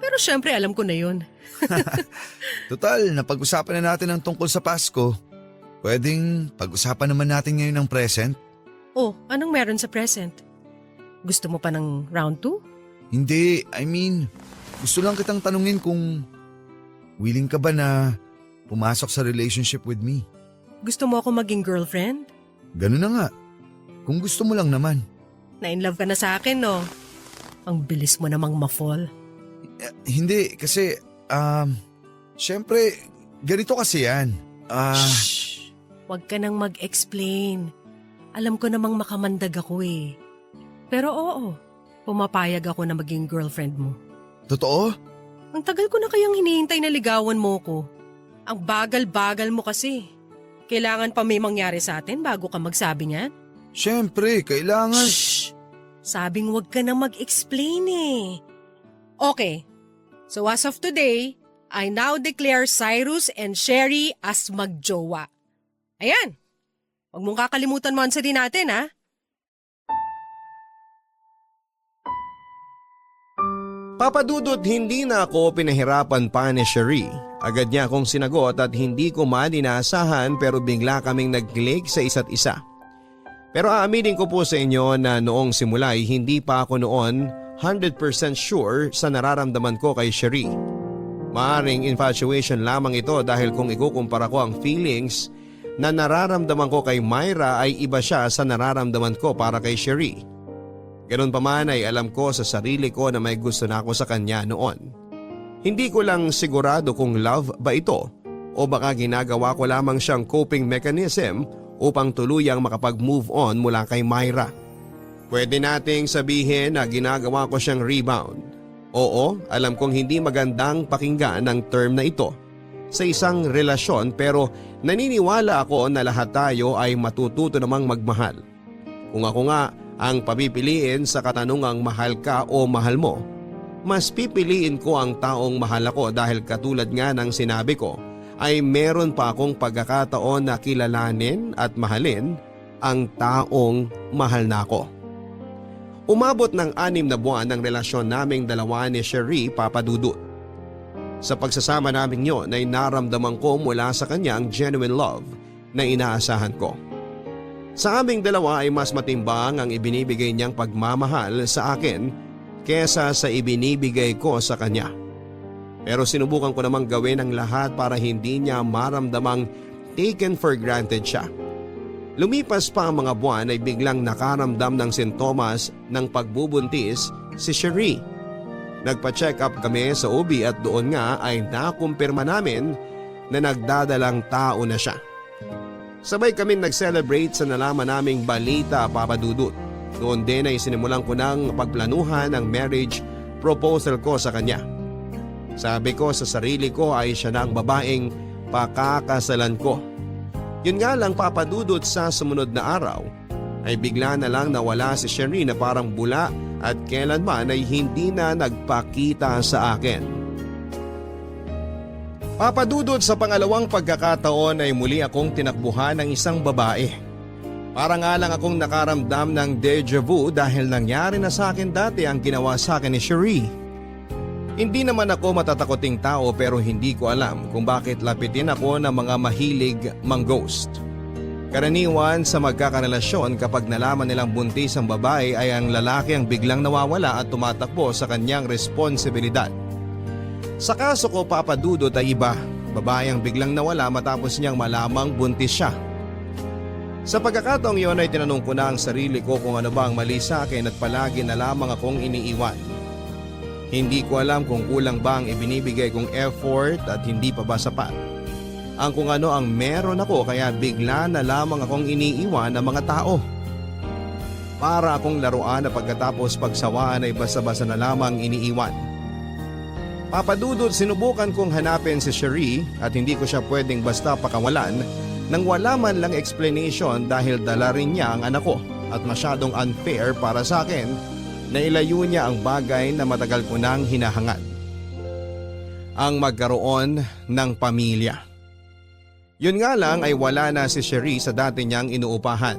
Pero syempre alam ko na yun. Total, napag-usapan na natin ang tungkol sa Pasko. Pwedeng pag-usapan naman natin ngayon ang present? Oh, anong meron sa present? Gusto mo pa ng round 2? Hindi, gusto lang kitang tanungin kung willing ka ba na pumasok sa relationship with me. Gusto mo ako maging girlfriend? Ganun na nga. Kung gusto mo lang naman. Na-inlove ka na sa akin, no? Ang bilis mo namang ma-fall. Hindi, kasi, syempre, ganito kasi yan. Shh! Huwag ka nang mag-explain. Alam ko namang makamandag ako Pero oo, pumapayag ako na maging girlfriend mo. Totoo? Ang tagal ko na kayang hinihintay na ligawan mo ko. Ang bagal-bagal mo kasi. Kailangan pa may mangyari sa atin bago ka magsabi niyan? Syempre, kailangan… Shh! Sabing huwag ka na mag-explain Okay, so as of today, I now declare Cyrus and Sherry as magjowa. Ayan, huwag mong kakalimutan mo ang sari natin Papadudot, hindi na ako pinahirapan pa ni Cherie. Agad niya akong sinagot at hindi ko man inaasahan pero bigla kaming nag-click sa isa't isa. Pero aaminin ko po sa inyo na noong simula ay hindi pa ako noon 100% sure sa nararamdaman ko kay Cherie. Maaring infatuation lamang ito dahil kung ikukumpara ko ang feelings na nararamdaman ko kay Myra ay iba siya sa nararamdaman ko para kay Cherie. Ganun pa man ay alam ko sa sarili ko na may gusto na ako sa kanya noon. Hindi ko lang sigurado kung love ba ito o baka ginagawa ko lamang siyang coping mechanism upang tuluyang makapag-move on mula kay Myra. Pwede nating sabihin na ginagawa ko siyang rebound. Oo, alam kong hindi magandang pakinggan ang term na ito sa isang relasyon pero naniniwala ako na lahat tayo ay matututo namang magmahal. Kung ako nga ang papipiliin sa katanungang mahal ka o mahal mo, mas pipiliin ko ang taong mahal ako dahil katulad nga ng sinabi ko ay meron pa akong pagkakataon na kilalanin at mahalin ang taong mahal na ako. Umabot ng 6 na buwan ang relasyon naming dalawa ni Cherie, Papadudut. Sa pagsasama namin yon ay naramdaman ko mula sa kanya ang genuine love na inaasahan ko. Sa aming dalawa ay mas matimbang ang ibinibigay niyang pagmamahal sa akin kesa sa ibinibigay ko sa kanya. Pero sinubukan ko namang gawin ang lahat para hindi niya maramdamang taken for granted siya. Lumipas pa ang mga buwan ay biglang nakaramdam ng sintomas ng pagbubuntis si Cherie. Nagpa-check up kami sa OB at doon nga ay nakumpirma namin na nagdadalang tao na siya. Sabay kami nag-celebrate sa nalaman naming balita, Papa Dudut. Noon din ay sinimulan ko ng pagplanuhan ang marriage proposal ko sa kanya. Sabi ko sa sarili ko ay siya na ang babaeng pakakasalan ko. Yun nga lang, Papa Dudut, sa sumunod na araw ay bigla na lang nawala si Cherie na parang bula at kailanman ay hindi na nagpakita sa akin. Papa Dudut, sa pangalawang pagkakataon ay muli akong tinakbuhan ng isang babae. Para nga lang akong nakaramdam ng deja vu dahil nangyari na sa akin dati ang ginawa sa akin ni Cherie. Hindi naman ako matatakoting tao pero hindi ko alam kung bakit lapitin ako ng mga mahilig mang-ghost. Karaniwan sa magkakarelasyon kapag nalaman nilang buntis ang babae ay ang lalaki ang biglang nawawala at tumatakbo sa kanyang responsibilidad. Sa kaso ko, Papa Dudut, ay iba. Babae ang biglang nawala matapos niyang malamang buntis siya. Sa pagkakataong yon ay tinanong ko na ang sarili ko kung ano ba ang mali sa akin at palagi na lamang akong iniiwan. Hindi ko alam kung kulang ba ang ibinibigay kong effort at hindi pa ba sapat. Ang kung ano ang meron ako kaya bigla na lamang akong iniiwan ng mga tao. Para akong laruan na pagkatapos pagsawaan ay basta-basta na lamang iniiwan. Papa Dudut, sinubukan kong hanapin si Cherie at hindi ko siya pwedeng basta pakawalan nang wala man lang explanation dahil dala rin niya ang anak ko at masyadong unfair para sa akin na ilayo niya ang bagay na matagal ko nang hinahangad. Ang magkaroon ng pamilya. Yun nga lang ay wala na si Cherie sa dati niyang inuupahan.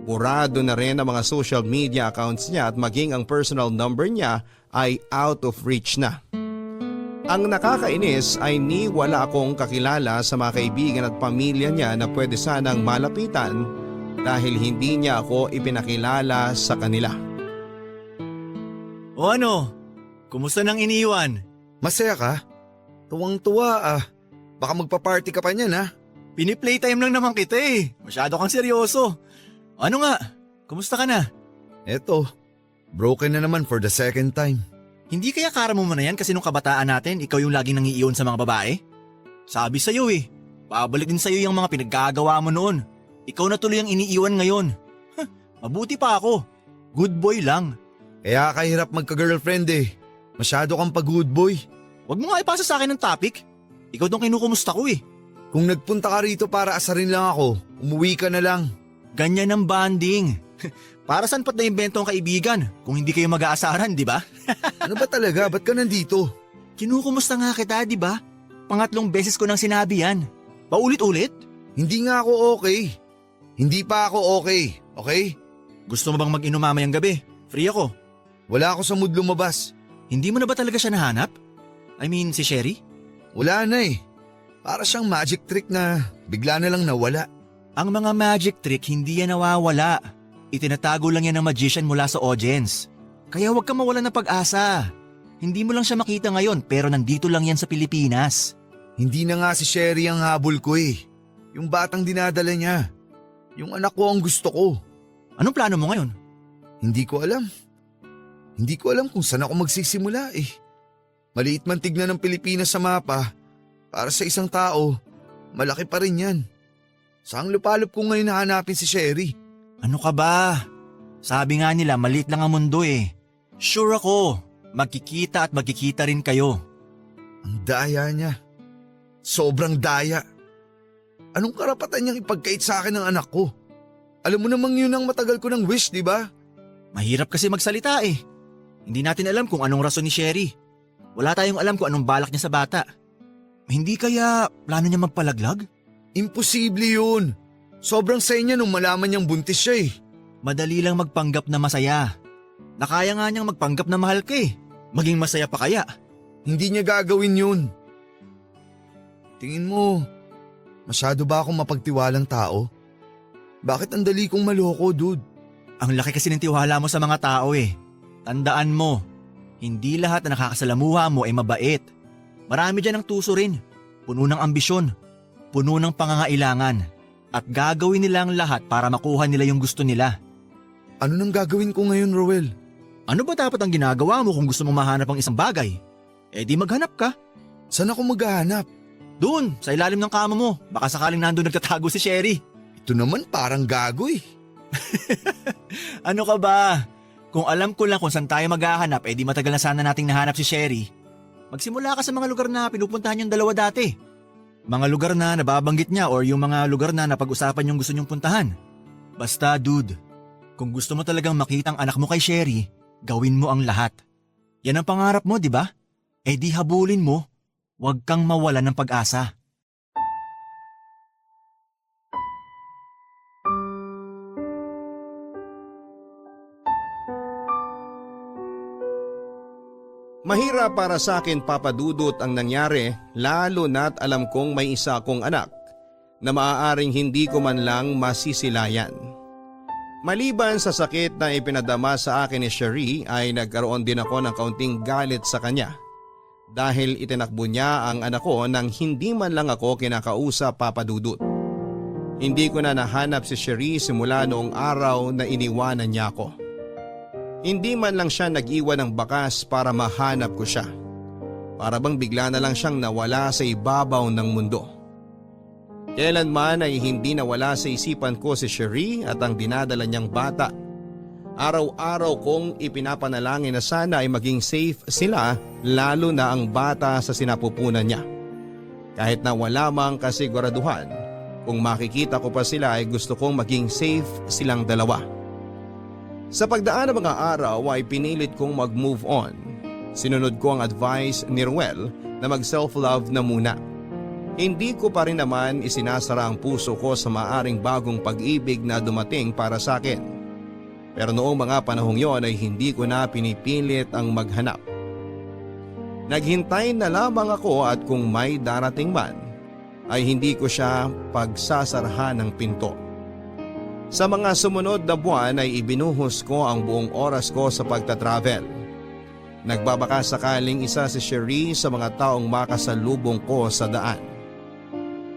Burado na rin ang mga social media accounts niya at maging ang personal number niya ay out of reach na. Ang nakakainis ay ni wala akong kakilala sa mga kaibigan at pamilya niya na pwede sanang malapitan dahil hindi niya ako ipinakilala sa kanila. O ano? Kumusta nang iniwan? Masaya ka? Tuwang-tuwa ah. Baka magpa-party ka pa niyan ah. Pini-playtime lang naman kita eh. Masyado kang seryoso. Ano nga? Kumusta ka na? Eto, broken na naman for the second time. Hindi kaya kara mo na yan kasi nung kabataan natin, ikaw yung laging nangiiyon sa mga babae? Sabi sa'yo eh, pabalik din sa'yo yung mga pinaggagawa mo noon. Ikaw na tuloy ang iniiwan ngayon. Mabuti pa ako. Good boy lang. Kaya kahirap magka-girlfriend eh. Masyado kang pag-good boy. Huwag mo nga ipasa sa akin ng topic. Ikaw tong kinukumusta ko eh. Kung nagpunta ka rito para asarin lang ako, umuwi ka na lang. Ganyan ang bonding. Para saan pat na-invento ang kaibigan kung hindi kayo mag-aasaran, di ba? Ano ba talaga? Ba't ka nandito? Kinukumusta nga kita, di ba? Pangatlong beses ko nang sinabi yan. Paulit-ulit? Hindi nga ako okay. Hindi pa ako okay, okay? Gusto mo bang mag-inom mamayang gabi? Free ako. Wala ako sa mood lumabas. Hindi mo na ba talaga siya nahanap? I mean, si Cherie? Wala na eh. Para siyang magic trick na bigla na lang nawala. Ang mga magic trick hindi yan nawawala. Itinatago lang yan ng magician mula sa audience. Kaya huwag ka mawalan ng pag-asa. Hindi mo lang siya makita ngayon pero nandito lang yan sa Pilipinas. Hindi na nga si Cherie ang habol ko eh. Yung batang dinadala niya. Yung anak ko ang gusto ko. Anong plano mo ngayon? Hindi ko alam. Hindi ko alam kung saan ako magsisimula eh. Maliit man tignan ng Pilipinas sa mapa. Para sa isang tao, malaki pa rin yan. Saang lupalop ko ngayon nahanapin si Cherie? Ano ka ba? Sabi nga nila maliit lang ang mundo eh. Sure ako, magkikita at magkikita rin kayo. Ang daya niya. Sobrang daya. Anong karapatan niyang ipagkait sa akin ng anak ko? Alam mo namang yun ang matagal ko ng wish, di ba? Mahirap kasi magsalita eh. Hindi natin alam kung anong rason ni Cherie. Wala tayong alam kung anong balak niya sa bata. Hindi kaya plano niya magpalaglag? Imposible yun. Sobrang saya niya nung malaman niyang buntis siya eh. Madali lang magpanggap na masaya. Nakaya nga niyang magpanggap na mahal ka eh. Maging masaya pa kaya? Hindi niya gagawin yun. Tingin mo, masyado ba akong mapagtiwalang tao? Bakit ang dali kong maloko, dude? Ang laki kasi ng tiwala mo sa mga tao eh. Tandaan mo, hindi lahat na nakakasalamuha mo ay mabait. Marami dyan ang tuso rin, puno ng ambisyon. puno ng pangangailangan at gagawin nila ang lahat para makuha nila yung gusto nila. Ano nang gagawin ko ngayon, Roel? Ano ba dapat ang ginagawa mo kung gusto mong mahanap ang isang bagay? Eh di maghanap ka. Saan ako maghahanap? Doon, sa ilalim ng kama mo. Baka sakaling nandun nagtatago si Sherry. Ito naman parang gago eh. Ano ka ba? Kung alam ko lang kung saan tayo maghahanap, eh di matagal na sana nating nahanap si Sherry. Magsimula ka sa mga lugar na pinupuntahan yung dalawa dati. Mga lugar na nababanggit niya or yung mga lugar na napag-usapan yung gusto niyong puntahan. Basta dude, kung gusto mo talagang makita ang anak mo kay Sherry, gawin mo ang lahat. Yan ang pangarap mo, di ba? Eh di habulin mo. Huwag kang mawala ng pag-asa. Mahirap para sa akin, Papa Dudut, ang nangyari, lalo na't alam kong may isa akong anak na maaaring hindi ko man lang masisilayan. Maliban sa sakit na ipinadama sa akin ni Sherry ay nagkaroon din ako ng kaunting galit sa kanya dahil itinakbo niya ang anak ko nang hindi man lang ako kinakausap, Papa Dudut. Hindi ko na nahanap si Sherry simula noong araw na iniwanan niya ako. Hindi man lang siya nag-iwan ng bakas para mahanap ko siya. Para bang bigla na lang siyang nawala sa ibabaw ng mundo. Kailanman ay hindi nawala sa isipan ko si Sherry at ang dinadala niyang bata. Araw-araw kong ipinapanalangin na sana ay maging safe sila, lalo na ang bata sa sinapupunan niya. Kahit na wala mang kasiguraduhan, kung makikita ko pa sila ay gusto kong maging safe silang dalawa. Sa pagdaan ng mga araw ay pinilit kong mag-move on. Sinunod ko ang advice ni Ruel na mag-self-love na muna. Hindi ko pa rin naman isinasara ang puso ko sa maaring bagong pag-ibig na dumating para sa akin. Pero noong mga panahong yon ay hindi ko na pinipilit ang maghanap. Naghintay na lamang ako at kung may darating man ay hindi ko siya pagsasarahan ng pinto. Sa mga sumunod na buwan ay ibinuhos ko ang buong oras ko sa pagtatravel. Nagbabaka sakaling isa si Sherry sa mga taong makasalubong ko sa daan.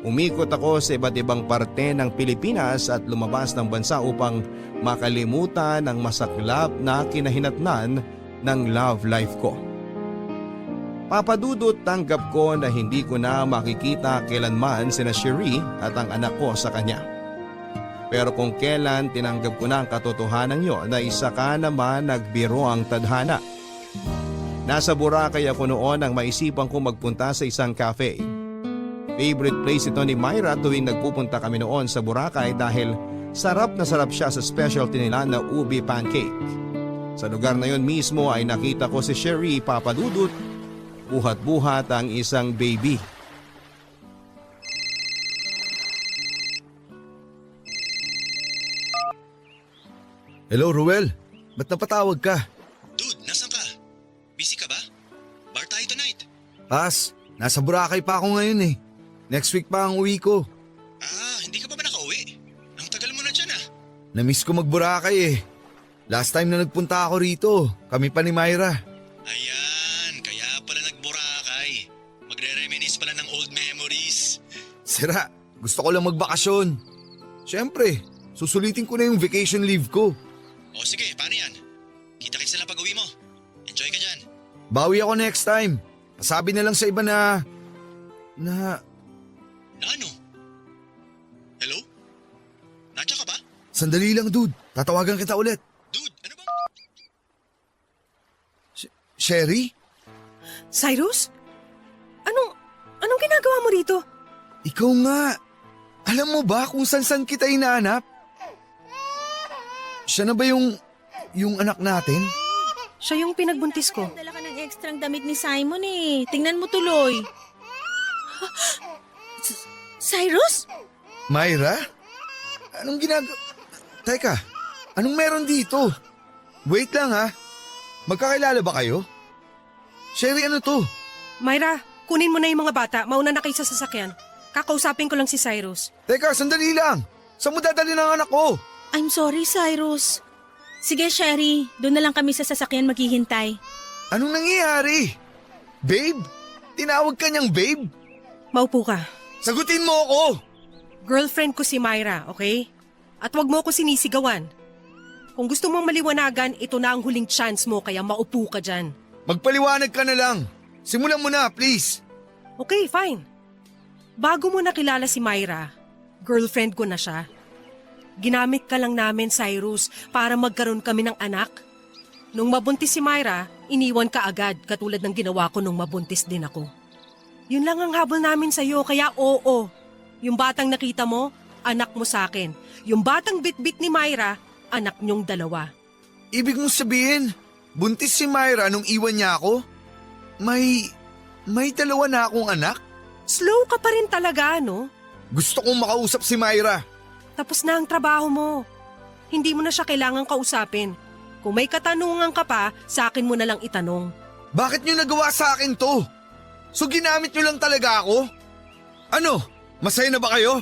Umikot ako sa iba't ibang parte ng Pilipinas at lumabas ng bansa upang makalimutan ang masaklap na kinahinatnan ng love life ko. Papadudot, tanggap ko na hindi ko na makikita kailanman sina Sherry at ang anak ko sa kanya. Pero kung kailan tinanggap ko na ang katotohanan yon na isa ka naman nagbiro ang tadhana. Nasa Boracay ako noon nang maisipan ko magpunta sa isang cafe. Favorite place ito ni Myra tuwing nagpupunta kami noon sa Boracay dahil sarap na sarap siya sa specialty nila na ubi pancake. Sa lugar na yon mismo ay nakita ko si Sherry, Papa Dudut, buhat-buhat ang isang baby. Hello, Ruel. Ba't napatawag ka? Dude, nasan ka? Busy ka ba? Bar tayo tonight. Pas, nasa Boracay pa ako ngayon eh. Next week pa ang uwi ko. Hindi ka pa ba nakauwi? Ang tagal mo na dyan ah. Namiss ko mag-Boracay eh. Last time na nagpunta ako rito, kami pa ni Myra. Ayan, kaya pala nag-Boracay. Magre-reminisce pala ng old memories. Sira, gusto ko lang magbakasyon. Siyempre, susulitin ko na yung vacation leave ko. O sige, paano yan? Kita-kits na lang pag-uwi mo. Enjoy ka dyan. Bawi ako next time. Sabi na lang sa iba na... Na ano? Hello? Nandiyan ka ba? Sandali lang, dude. Tatawagan kita ulit. Dude, ano ba? Sherry? Cyrus? Anong ginagawa mo rito? Ikaw nga. Alam mo ba kung saan kita hinahanap? Siya na ba yung anak natin? Siya yung pinagbuntis ko. Dala ka ng ekstrang damit ni Simon eh. Tingnan mo tuloy. Cyrus? Myra? Anong Teka, anong meron dito? Wait lang ha. Magkakilala ba kayo? Sherry, ano to? Myra, kunin mo na yung mga bata. Mauna na kayo sa sasakyan. Kakausapin ko lang si Cyrus. Teka, sandali lang. Saan mo dadali ng anak ko? I'm sorry, Cyrus. Sige, Sherry. Doon na lang kami sa sasakyan maghihintay. Anong nangyayari? Babe? Tinawag ka niyang babe? Maupo ka. Sagutin mo ako! Girlfriend ko si Myra, okay? At wag mo ko sinisigawan. Kung gusto mong maliwanagan, ito na ang huling chance mo kaya maupo ka dyan. Magpaliwanag ka na lang. Simulan mo na, please. Okay, fine. Bago mo nakilala si Myra, girlfriend ko na siya. Ginamit ka lang namin, Cyrus, para magkaroon kami ng anak. Nung mabuntis si Myra, iniwan ka agad katulad ng ginawa ko nung mabuntis din ako. Yun lang ang habol namin sa'yo, kaya oo. Yung batang nakita mo, anak mo sa akin. Yung batang bitbit ni Myra, anak niyong dalawa. Ibig mong sabihin, buntis si Myra nung iwan niya ako? May dalawa na akong anak? Slow ka pa rin talaga, no? Gusto kong makausap si Myra. Tapos na ang trabaho mo. Hindi mo na siya kailangang kausapin. Kung may katanungan ka pa, sa akin mo na lang itanong. Bakit niyo nagawa sa akin to? So ginamit niyo lang talaga ako? Ano? Masaya na ba kayo?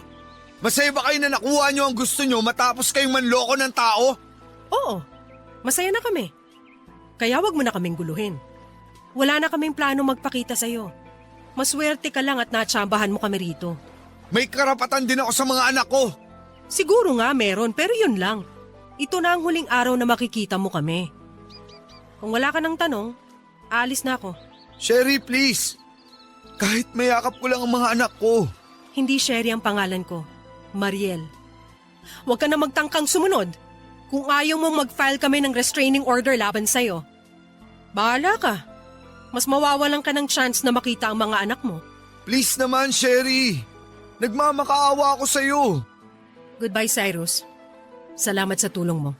Masaya ba kayo na nakuha niyo ang gusto niyo matapos kayong manloko ng tao? Oo, masaya na kami. Kaya wag mo na kaming guluhin. Wala na kaming plano magpakita sa'yo. Maswerte ka lang at natsambahan mo kami rito. May karapatan din ako sa mga anak ko. Siguro nga meron, pero yun lang. Ito na ang huling araw na makikita mo kami. Kung wala ka ng tanong, alis na ako. Sherry, please. Kahit mayakap ko lang ang mga anak ko. Hindi Sherry ang pangalan ko, Mariel. Huwag ka na magtangkang sumunod. Kung ayaw mong mag-file kami ng restraining order laban sa'yo. Bahala ka. Mas mawawalan ka ng chance na makita ang mga anak mo. Please naman, Sherry. Nagmamakaawa ako sa'yo. Goodbye, Cyrus. Salamat sa tulong mo.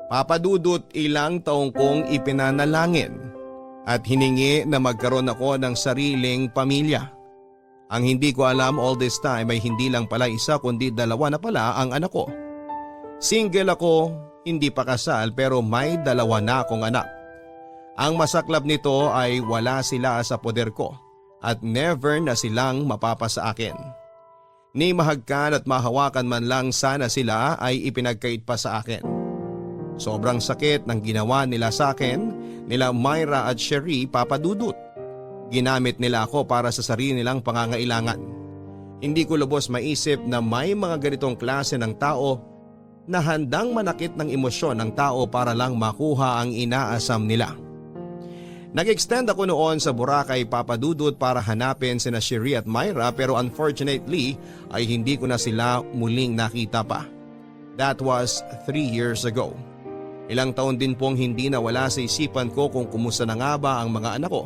Papadudot ilang taong kong ipinanalangin at hiningi na magkaroon ako ng sariling pamilya. Ang hindi ko alam all this time ay hindi lang pala isa kundi dalawa na pala ang anak ko. Single ako, hindi pa kasal pero may dalawa na akong anak. Ang masaklap nito ay wala sila sa poder ko at never na silang mapapasa akin. Ni mahagkan at mahawakan man lang sana sila ay ipinagkait pa sa akin. Sobrang sakit ng ginawa nila sa akin, nila Myra at Sherry, Papadudot. Ginamit nila ako para sa sarili nilang pangangailangan. Hindi ko lubos maisip na may mga ganitong klase ng tao na handang manakit ng emosyon ng tao para lang makuha ang inaasam nila. Nag-extend ako noon sa Boracay, Papadudot para hanapin sina Sherry at Myra pero unfortunately ay hindi ko na sila muling nakita pa. That was 3 years ago. Ilang taon din pong hindi nawala sa isipan ko kung kumusta na nga ba ang mga anak ko.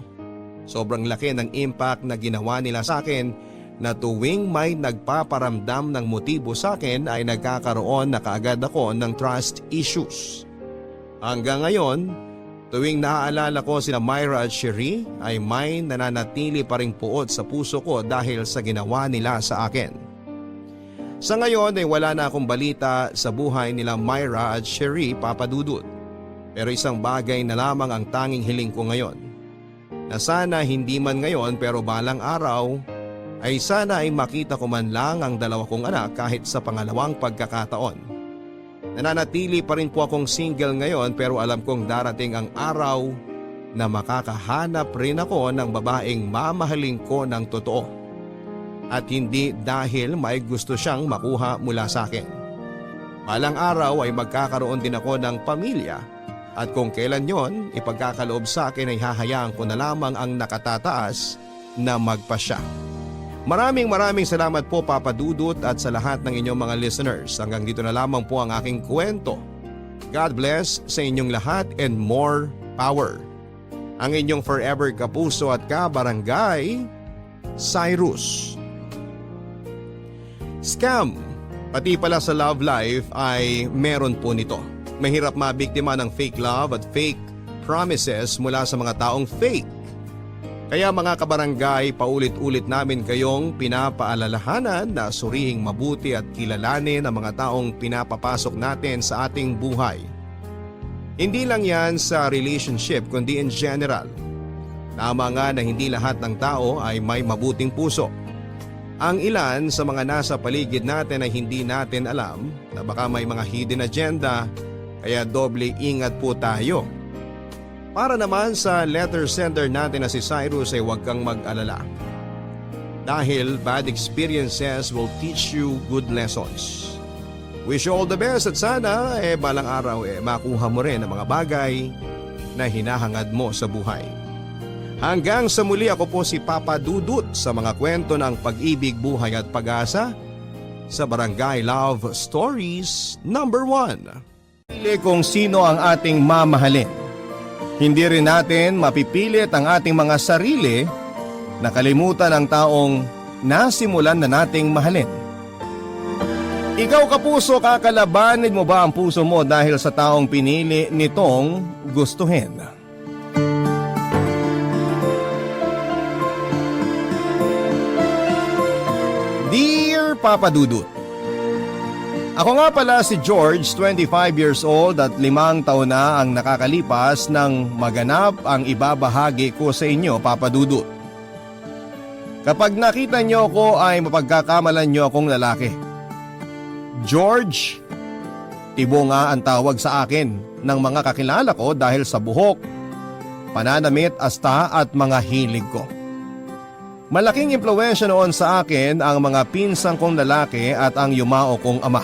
Sobrang laki ng impact na ginawa nila sa akin na tuwing may nagpaparamdam ng motibo sa akin ay nagkakaroon na kaagad ako ng trust issues. Hanggang ngayon, tuwing naaalala ko sina Myra at Sherry ay may nananatili pa ring puot sa puso ko dahil sa ginawa nila sa akin. Sa ngayon ay wala na akong balita sa buhay nila Myra at Sherry, Papadudot. Pero isang bagay na lamang ang tanging hiling ko ngayon. Na sana hindi man ngayon pero balang araw ay sana ay makita ko man lang ang dalawa kong anak kahit sa pangalawang pagkakataon. Nananatili pa rin po akong single ngayon pero alam kong darating ang araw na makakahanap rin ako ng babaeng mamahalin ko ng totoo. At hindi dahil may gusto siyang makuha mula sa akin. Balang araw ay magkakaroon din ako ng pamilya at kung kailan yon ipagkakaloob sa akin ay hahayaan ko na lamang ang nakatataas na magpasya. Maraming salamat po Papadudot at sa lahat ng inyong mga listeners. Hanggang dito na lamang po ang aking kwento. God bless sa inyong lahat and more power. Ang inyong forever kapuso at kabarangay, Cyrus. Scam, pati pala sa love life ay meron po nito. Mahirap mabiktima ng fake love at fake promises mula sa mga taong fake. Kaya mga kabarangay, paulit-ulit namin kayong pinapaalalahanan na surihing mabuti at kilalanin ang mga taong pinapapasok natin sa ating buhay. Hindi lang yan sa relationship kundi in general. Tama nga na hindi lahat ng tao ay may mabuting puso. Ang ilan sa mga nasa paligid natin ay hindi natin alam na baka may mga hidden agenda, kaya doble ingat po tayo. Para naman sa letter sender natin na si Cyrus ay huwag kang mag-alala. Dahil bad experiences will teach you good lessons. Wish you all the best at sana balang araw makuha mo rin ang mga bagay na hinahangad mo sa buhay. Hanggang sa muli, ako po si Papa Dudut sa mga kwento ng pag-ibig, buhay at pag-asa sa Barangay Love Stories number 1. Pili kung sino ang ating mamahalin. Hindi rin natin mapipilit ang ating mga sarili na kalimutan ang taong nasimulan na nating mahalin. Ikaw kapuso, kakalabanin mo ba ang puso mo dahil sa taong pinili nitong gustuhin? Dear Papa Dudut, ako nga pala si George, 25 years old at 5 taon na ang nakakalipas nang maganap ang ibabahagi ko sa inyo, Papa Dudut. Kapag nakita niyo ako ay mapagkakamalan niyo akong lalaki. George, Tibo nga ang tawag sa akin ng mga kakilala ko dahil sa buhok, pananamit, asta at mga hilig ko. Malaking impluwensya noon sa akin ang mga pinsang kong lalaki at ang yumao kong ama.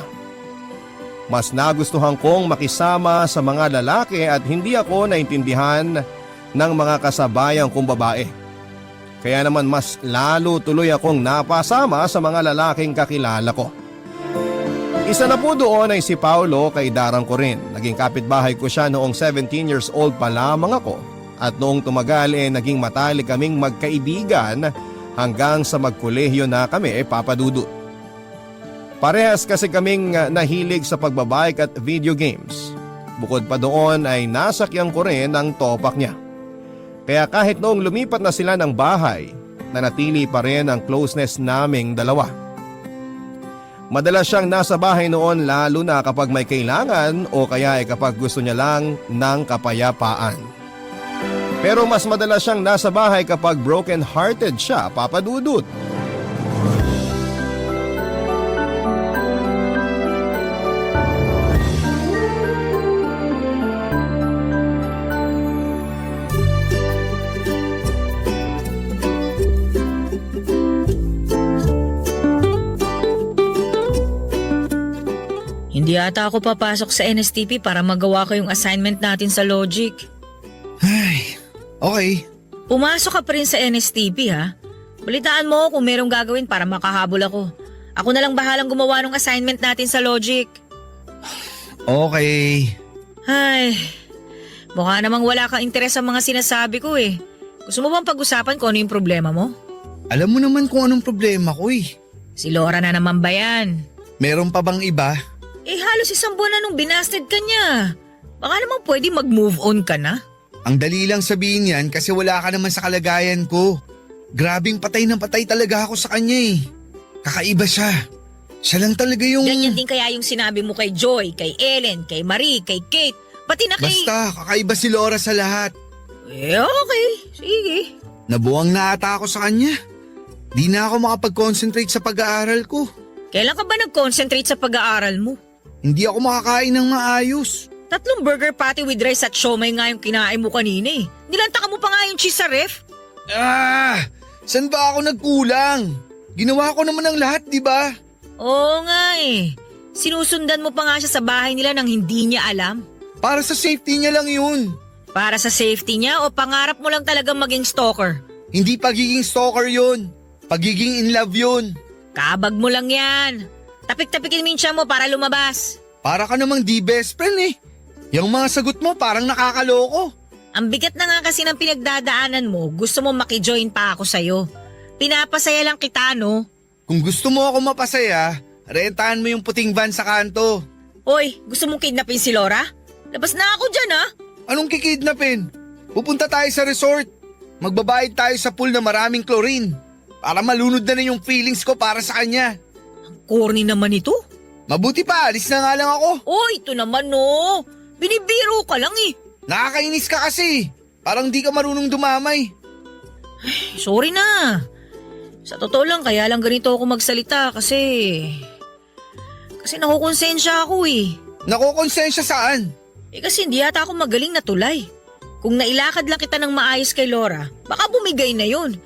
Mas nagustuhan kong makisama sa mga lalaki at hindi ako naintindihan ng mga kasabayang kong babae. Kaya naman mas lalo tuloy akong napasama sa mga lalaking kakilala ko. Isa na po doon ay si Paulo, kaidaran ko rin. Naging kapitbahay ko siya noong 17 years old pa lamang ako at noong tumagal naging matalik kaming magkaibigan hanggang sa magkolehiyo na kami, Papa Dudut. Parehas kasi kaming nahilig sa pagbabike at video games. Bukod pa doon ay nasakyan ko rin ang topak niya. Kaya kahit noong lumipat na sila ng bahay, nanatili pa rin ang closeness naming dalawa. Madalas siyang nasa bahay noon lalo na kapag may kailangan o kaya kapag gusto niya lang ng kapayapaan. Pero mas madalas siyang nasa bahay kapag broken-hearted siya, Papa Dudut. Hindi ata ako papasok sa NSTP para magawa ko yung assignment natin sa Logic. Ay, okay. Pumasok ka pa rin sa NSTP ha. Balitaan mo kung merong gagawin para makahabol ako. Ako na lang bahalang gumawa ng assignment natin sa Logic. Okay. Ay, mukha namang wala kang interes sa mga sinasabi ko eh. Gusto mo bang pag-usapan kung ano yung problema mo? Alam mo naman kung anong problema ko eh. Si Laura na naman ba yan? Meron pa bang iba? Halos isang buwan na nung binasted ka niya. Baka naman pwede mag-move on ka na. Ang dali lang sabihin yan kasi wala ka naman sa kalagayan ko. Grabing patay na patay talaga ako sa kanya eh. Kakaiba siya. Siya lang talaga yung… Ganyan din kaya yung sinabi mo kay Joy, kay Ellen, kay Marie, kay Kate, pati na kay… Basta, kakaiba si Laura sa lahat. Okay. Sige. Nabuwang na ata ako sa kanya. Di na ako makapag-concentrate sa pag-aaral ko. Kailan ka ba nag-concentrate sa pag-aaral mo? Hindi ako makakain ng maayos. 3 burger patty with rice at siomay nga yung kinain mo kanina eh. Nilantaka mo pa nga yung cheese sa ref. Saan ba ako nagkulang? Ginawa ko naman ang lahat, di ba? Oo nga eh. Sinusundan mo pa nga siya sa bahay nila nang hindi niya alam. Para sa safety niya lang yun. Para sa safety niya o pangarap mo lang talagang maging stalker? Hindi pagiging stalker yun. Pagiging in love yun. Kabag mo lang yan. Tapik-tapikin mo yung tiyan mo para lumabas. Para ka namang di best friend eh. Yung mga sagot mo parang nakakaloko. Ang bigat na nga kasi ng pinagdadaanan mo, gusto mo makijoin pa ako sa'yo. Pinapasaya lang kita, no? Kung gusto mo ako mapasaya, rentahan mo yung puting van sa kanto. Hoy, gusto mong kidnapin si Laura? Labas na ako dyan, ha? Anong kikidnapin? Pupunta tayo sa resort. Magbabayad tayo sa pool na maraming chlorine. Para malunod na yung feelings ko para sa kanya. Corny naman ito. Mabuti pa, alis na nga lang ako. Oy, ito naman no. Binibiro ka lang eh. Nakakainis ka kasi. Parang di ka marunong dumamay. Sorry na. Sa totoo lang, kaya lang ganito ako magsalita kasi nakukonsensya ako eh. Nakukonsensya saan? Kasi hindi yata ako magaling na tulay. Kung nailakad lang kita ng maayos kay Laura, baka bumigay na yun.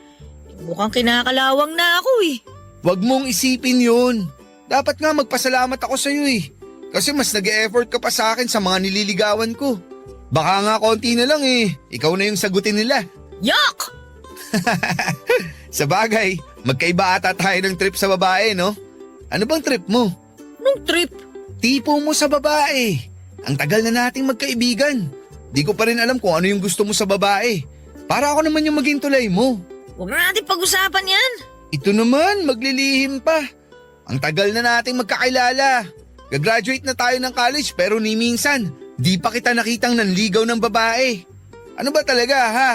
Mukhang kinakalawang na ako eh. Huwag mong isipin yun. Dapat nga magpasalamat ako sa'yo eh. Kasi mas nag-e-effort ka pa sa akin sa mga nililigawan ko. Baka nga konti na lang eh. Ikaw na yung sagutin nila. Yuck! Sa bagay, magkaiba ata tayo ng trip sa babae, no? Ano bang trip mo? Anong trip? Tipo mo sa babae. Ang tagal na nating magkaibigan. Di ko pa rin alam kung ano yung gusto mo sa babae. Para ako naman yung maging tulay mo. Huwag na natin pag-usapan yan. Ito naman, maglilihim pa. Ang tagal na nating magkakilala. Gagraduate na tayo ng college pero ni minsan, di pa kita nakitang nanligaw ng babae. Ano ba talaga ha?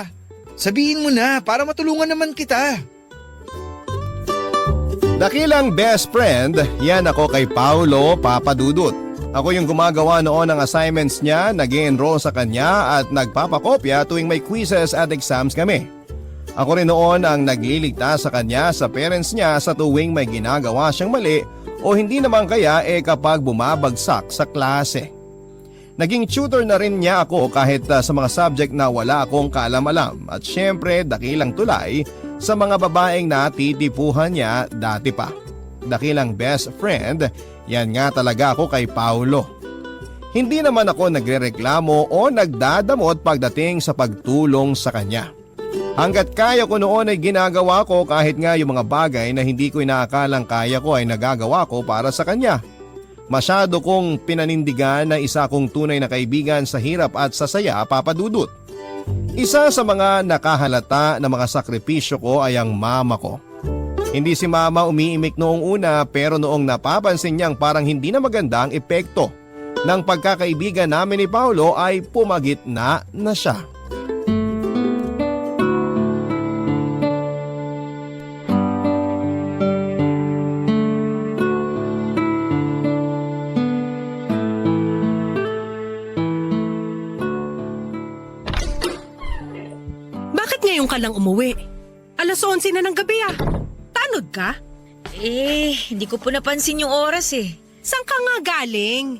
Sabihin mo na para matulungan naman kita. Dakilang best friend, yan ako kay Paulo Papadudut. Ako yung gumagawa noon ng assignments niya, nag-enroll sa kanya at nagpapakopya tuwing may quizzes at exams kami. Ako rin noon ang nagliligtas sa kanya sa parents niya sa tuwing may ginagawa siyang mali o hindi naman kaya kapag bumabagsak sa klase. Naging tutor na rin niya ako kahit sa mga subject na wala akong kaalam-alam at syempre dakilang tulay sa mga babaeng natitipuhan niya dati pa. Dakilang best friend, yan nga talaga ako kay Paulo. Hindi naman ako nagrereklamo o nagdadamot pagdating sa pagtulong sa kanya. Hanggat kaya ko noon ay ginagawa ko kahit nga yung mga bagay na hindi ko inaakalang kaya ko ay nagagawa ko para sa kanya. Masyado kong pinanindigan na isa kong tunay na kaibigan sa hirap at sa saya, Papadudut. Isa sa mga nakahalata na mga sakripisyo ko ay ang mama ko. Hindi si mama umiimik noong una pero noong napapansin niyang parang hindi na maganda ang epekto ng pagkakaibigan namin ni Paulo ay pumagitna na siya. Bakit ngayon ka lang umuwi? 11:00 na ng gabi ah. Tanod ka? Hindi ko po napansin yung oras eh. Saan ka nga galing?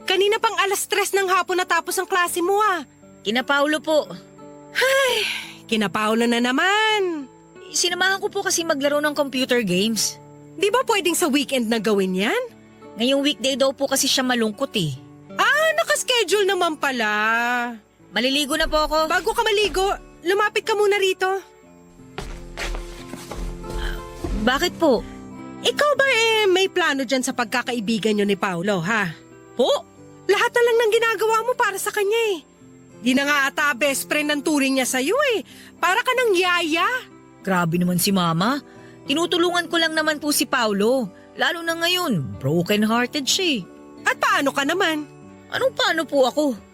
Kanina pang 3:00 ng hapon natapos ang klase mo ah. Kina Paulo po. Kina Paolo na naman. Sinamahan ko po kasi maglaro ng computer games. Di ba pwedeng sa weekend na gawin yan? Ngayong weekday daw po kasi siya malungkot eh. Nakaschedule naman pala. Maliligo na po ako. Bago ka maligo, lumapit ka muna rito. Bakit po? Ikaw ba may plano dyan sa pagkakaibigan nyo ni Paulo, ha? Po? Lahat na lang ng ginagawa mo para sa kanya eh. Di na nga ata best friend ng turing niya sa'yo eh. Para ka ng yaya. Grabe naman si Mama. Tinutulungan ko lang naman po si Paulo. Lalo na ngayon, broken-hearted siya eh. At paano ka naman? Anong paano po ako?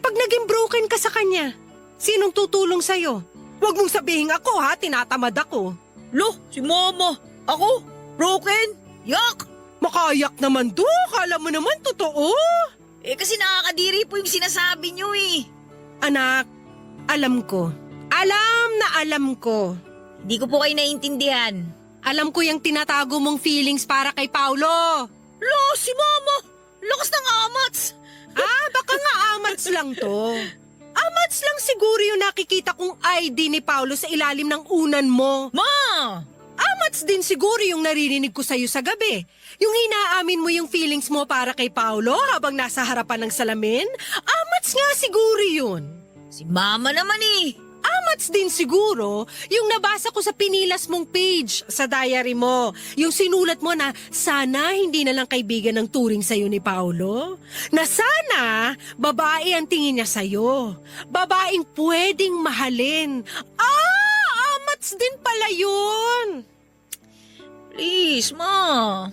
Pag naging broken ka sa kanya, sinong tutulong sa'yo? Huwag mong sabihin ako ha, tinatamad ako. Lo, si Mama. Ako? Broken? Yuck! Makayak naman to, kala mo naman totoo. Kasi nakakadiri po yung sinasabi niyo eh. Anak, alam ko. Alam na alam ko. Hindi ko po kayo naiintindihan. Alam ko yung tinatago mong feelings para kay Paulo. Lo, si Mama! Lakas ng amats! Baka nga amats lang to. Amats lang siguro yung nakikita kong ID ni Paulo sa ilalim ng unan mo. Ma! Amats din siguro yung naririnig ko sa'yo sa gabi. Yung inaamin mo yung feelings mo para kay Paulo habang nasa harapan ng salamin. Amats nga siguro yun. Si Mama naman eh. Amats din siguro yung nabasa ko sa pinilas mong page sa diary mo. Yung sinulat mo na sana hindi na lang kaibigan ng turing sa'yo ni Paulo. Na sana babae ang tingin niya sa'yo. Babaeng pwedeng mahalin. Amats din pala yun. Please, Ma.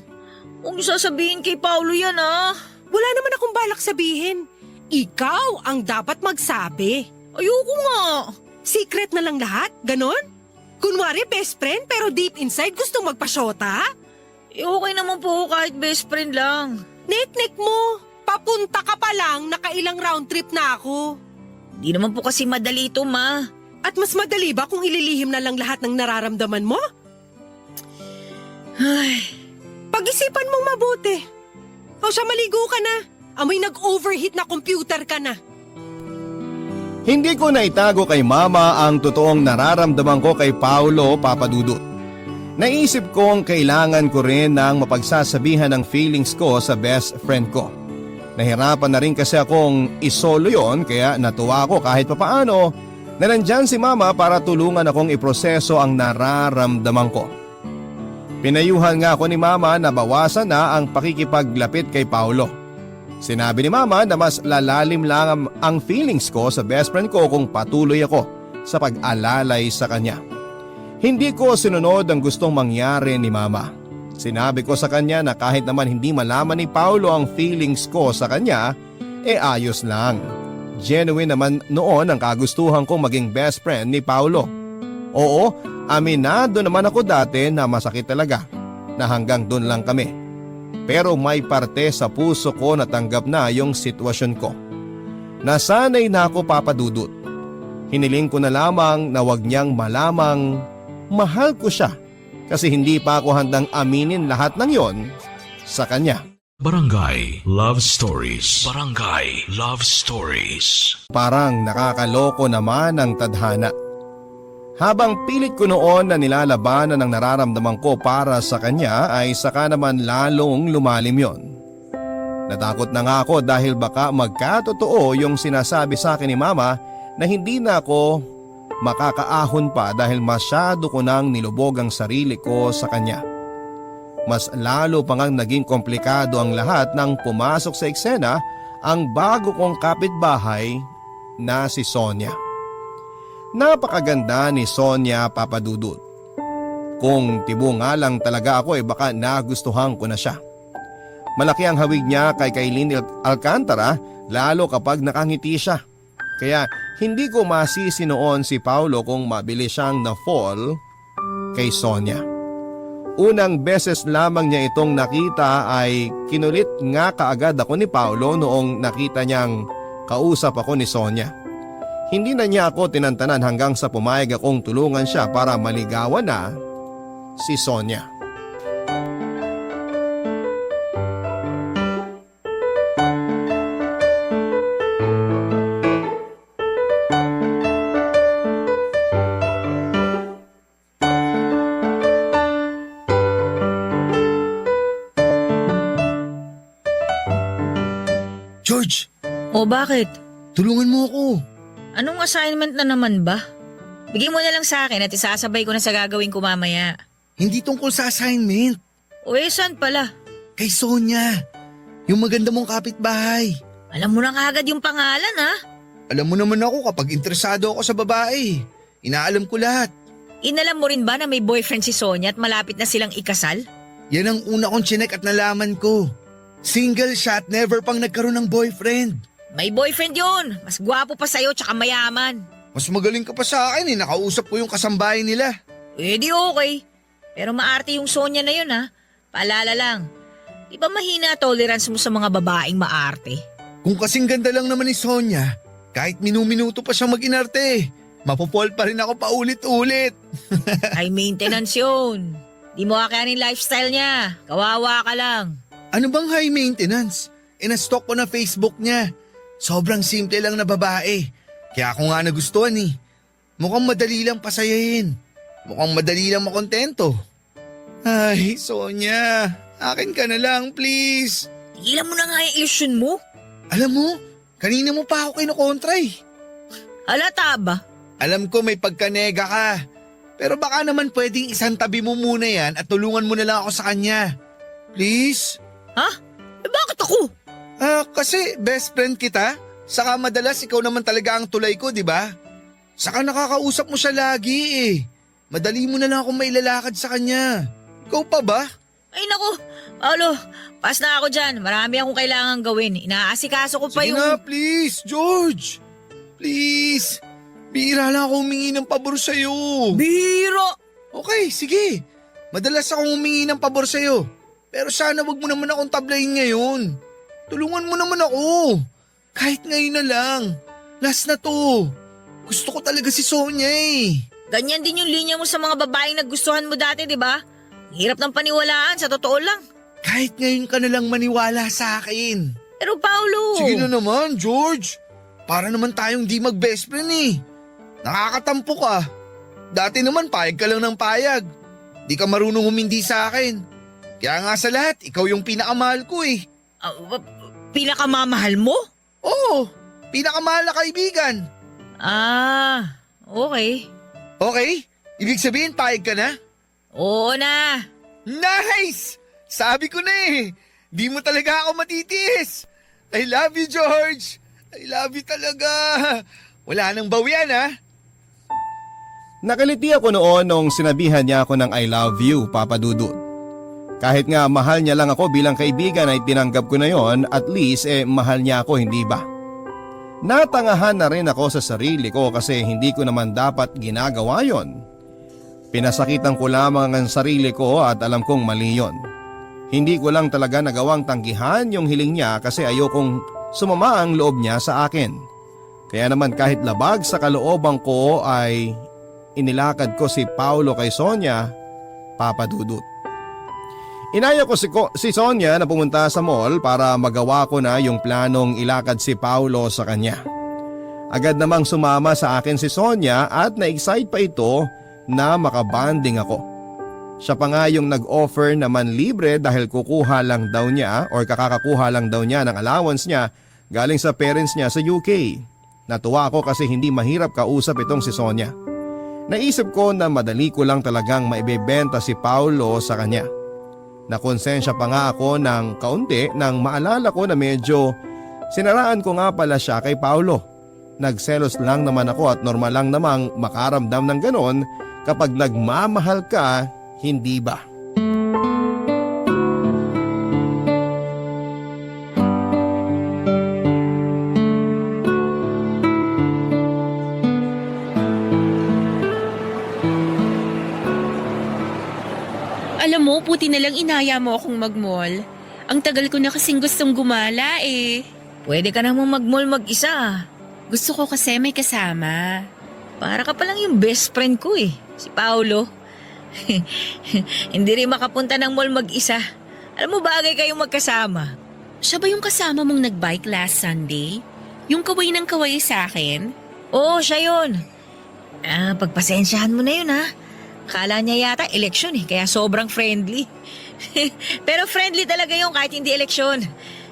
Huwag niyo sasabihin kay Paulo yan Wala naman akong balak sabihin. Ikaw ang dapat magsabi. Ayoko nga. Secret na lang lahat? Ganon? Kunwari best friend pero deep inside gusto magpasyota? Okay naman po kahit best friend lang. Nek-nek mo, papunta ka pa lang, nakailang round trip na ako. Di naman po kasi madali ito, Ma. At mas madali ba kung ililihim na lang lahat ng nararamdaman mo? Pag-isipan mong mabuti. O siya, maligo ka na. Amoy nag-overheat na computer ka na. Hindi ko na itago kay mama ang totoong nararamdaman ko kay Paolo, Papa Dudut. Naisip kong kailangan ko rin ng mapagsasabihan ng feelings ko sa best friend ko. Nahirapan na rin kasi akong isolo yon, kaya natuwa ko kahit papaano na nandyan si mama para tulungan akong iproseso ang nararamdaman ko. Pinayuhan nga ako ni mama na bawasan na ang pakikipaglapit kay Paolo. Sinabi ni mama na mas lalalim lang ang feelings ko sa best friend ko kung patuloy ako sa pag-alalay sa kanya. Hindi ko sinunod ang gustong mangyari ni mama. Sinabi ko sa kanya na kahit naman hindi malaman ni Paolo ang feelings ko sa kanya, ayos lang. Genuine naman noon ang kagustuhan kong maging best friend ni Paolo. Oo, aminado naman ako dati na masakit talaga, na hanggang doon lang kami. Pero may parte sa puso ko na tanggap na yung sitwasyon ko. Nasanay na ako, Papa Dudut. Hiniling ko na lamang na wag niyang malamang mahal ko siya kasi hindi pa ako handang aminin lahat ng yon sa kanya. Barangay Love Stories. Barangay Love Stories. Parang nakakaloko naman ang tadhana. Habang pilit ko noon na nilalabanan ang nararamdaman ko para sa kanya ay saka naman lalong lumalim yon. Natakot na nga ako dahil baka magkatotoo yung sinasabi sa akin ni mama na hindi na ako makakaahon pa dahil masyado ko nang nilubog ang sarili ko sa kanya. Mas lalo pa ngang naging komplikado ang lahat nang pumasok sa eksena ang bago kong kapitbahay na si Sonia. Napakaganda ni Sonia, Papa Dudut. Kung tibo nga lang talaga ako baka nagustuhan ko na siya. Malaki ang hawig niya kay Kailin Alcantara lalo kapag nakangiti siya. Kaya hindi ko masisi noon si Paolo kung mabilis siyang na-fall kay Sonia. Unang beses lamang niya itong nakita ay kinulit nga kaagad ako ni Paolo noong nakita niyang kausap ako ni Sonia. Hindi na niya ako tinantanan hanggang sa pumayag akong tulungan siya para maligawan na si Sonia. George, O bakit? tulungan mo ako. Anong assignment na naman ba? Bigyan mo na lang sa akin at isasabay ko na sa gagawin ko mamaya. Hindi tungkol sa assignment. O saan pala? Kay Sonia. Yung maganda mong kapitbahay. Alam mo na kagad yung pangalan ha? Alam mo naman ako kapag interesado ako sa babae. Inaalam ko lahat. Inalam mo rin ba na may boyfriend si Sonia at malapit na silang ikasal? Yan ang una kong chinek at nalaman ko. Single siya at never pang nagkaroon ng boyfriend. May boyfriend yun. Mas gwapo pa sa'yo tsaka mayaman. Mas magaling ka pa sa akin nakausap ko yung kasambahay nila. Di okay. Pero maarte yung Sonia na yun ha. Paalala lang. Di ba mahina tolerance mo sa mga babaeng maarte? Kung kasing ganda lang naman ni Sonia, kahit minuminuto pa siyang mag-inarte, mapopol pa rin ako paulit-ulit. High maintenance yun. Di mo kakayanin lifestyle niya. Kawawa ka lang. Ano bang high maintenance? Na-stalk ko na Facebook niya. Sobrang simple lang na babae. Kaya ako nga nagustuhan eh. Mukhang madali lang pasayahin. Mukhang madali lang makontento. Ay, Sonia. Akin ka na lang, please. Tigilan mo na nga yung illusion mo. Alam mo, kanina mo pa ako kinukontra eh. Halata ba? Alam ko may pagkanega ka. Pero baka naman pwedeng isang tabi mo muna yan at tulungan mo na lang ako sa kanya. Please? Ha? Bakit ako? Kasi best friend kita. Saka madalas ikaw naman talaga ang tulay ko, di ba? Saka nakakausap mo siya lagi eh. Madali mo na lang akong mailalakad sa kanya. Ikaw pa ba? Ay naku, Paolo, pass na ako dyan. Marami akong kailangan gawin. Inaasikaso ko pa Sige yung... na, please, George. Please. Bihira lang ako humingi ng pabor sa'yo. Biro! Okay, sige. Madalas akong humingi ng pabor sa'yo. Pero sana wag mo naman akong tablahin ngayon. Tulungan mo naman ako. Kahit ngayon na lang. Last na to. Gusto ko talaga si Sonia eh. Ganyan din yung linya mo sa mga babaeng nagustuhan mo dati, di ba? Hirap ng paniwalaan, sa totoo lang. Kahit ngayon ka na lang maniwala sa akin. Pero Paolo... Sige na naman, George. Para naman tayong di mag-best friend eh. Nakakatampo ka. Dati naman payag ka lang ng payag. Di ka marunong humindi sa akin. Kaya nga sa lahat, ikaw yung pinakamahal ko eh. Pinakamamahal mo? Oo, pinakamahal na kaibigan. Okay. Okay? Ibig sabihin payag ka na? Oo na. Nice! Sabi ko na eh. Di mo talaga ako matitiis. I love you, George. I love you talaga. Wala nang bawian ha. Nakaliti ako noon nung sinabihan niya ako ng I love you, Papa Dudut. Kahit nga mahal niya lang ako bilang kaibigan ay tinanggap ko na yon, at least mahal niya ako, hindi ba? Natangahan na rin ako sa sarili ko kasi hindi ko naman dapat ginagawa yon. Pinasakitan ko lamang ang sarili ko at alam kong mali yon. Hindi ko lang talaga nagawang tanggihan yung hiling niya kasi ayokong sumama ang loob niya sa akin. Kaya naman kahit labag sa kalooban ko ay inilakad ko si Paolo kay Sonia, Papa Dudut. Inaya ko si Sonia na pumunta sa mall para magawa ko na yung planong ilakad si Paolo sa kanya. Agad namang sumama sa akin si Sonia at na-excite pa ito na makabanding ako. Siya pa nga yung nag-offer naman libre dahil kukuha lang daw niya or kakakakuha lang daw niya ng allowance niya galing sa parents niya sa UK. Natuwa ako kasi hindi mahirap kausap itong si Sonia. Naisip ko na madali ko lang talagang maibebenta si Paolo sa kanya. Nakonsensya pa nga ako ng kaunti nang maalala ko na medyo sinaraan ko nga pala siya kay Paolo. Nagselos lang naman ako at normal lang namang makaramdam ng ganon kapag nagmamahal ka, hindi ba? Alam mo, puti na lang inaya mo akong mag-mall. Ang tagal ko na kasing gustong gumala eh. Pwede ka namang mag-mall mag-isa. Gusto ko kasi may kasama. Para ka palang yung best friend ko eh, si Paolo. Hindi rin makapunta ng mall mag-isa. Alam mo, bagay kayong magkasama. Siya ba yung kasama mong nag-bike last Sunday? Yung kaway ng kaway sa akin? Oo, siya yun. Pagpasensyahan mo na yun ha. Akala niya yata eleksyon eh, kaya sobrang friendly. Pero friendly talaga yun kahit hindi eleksyon.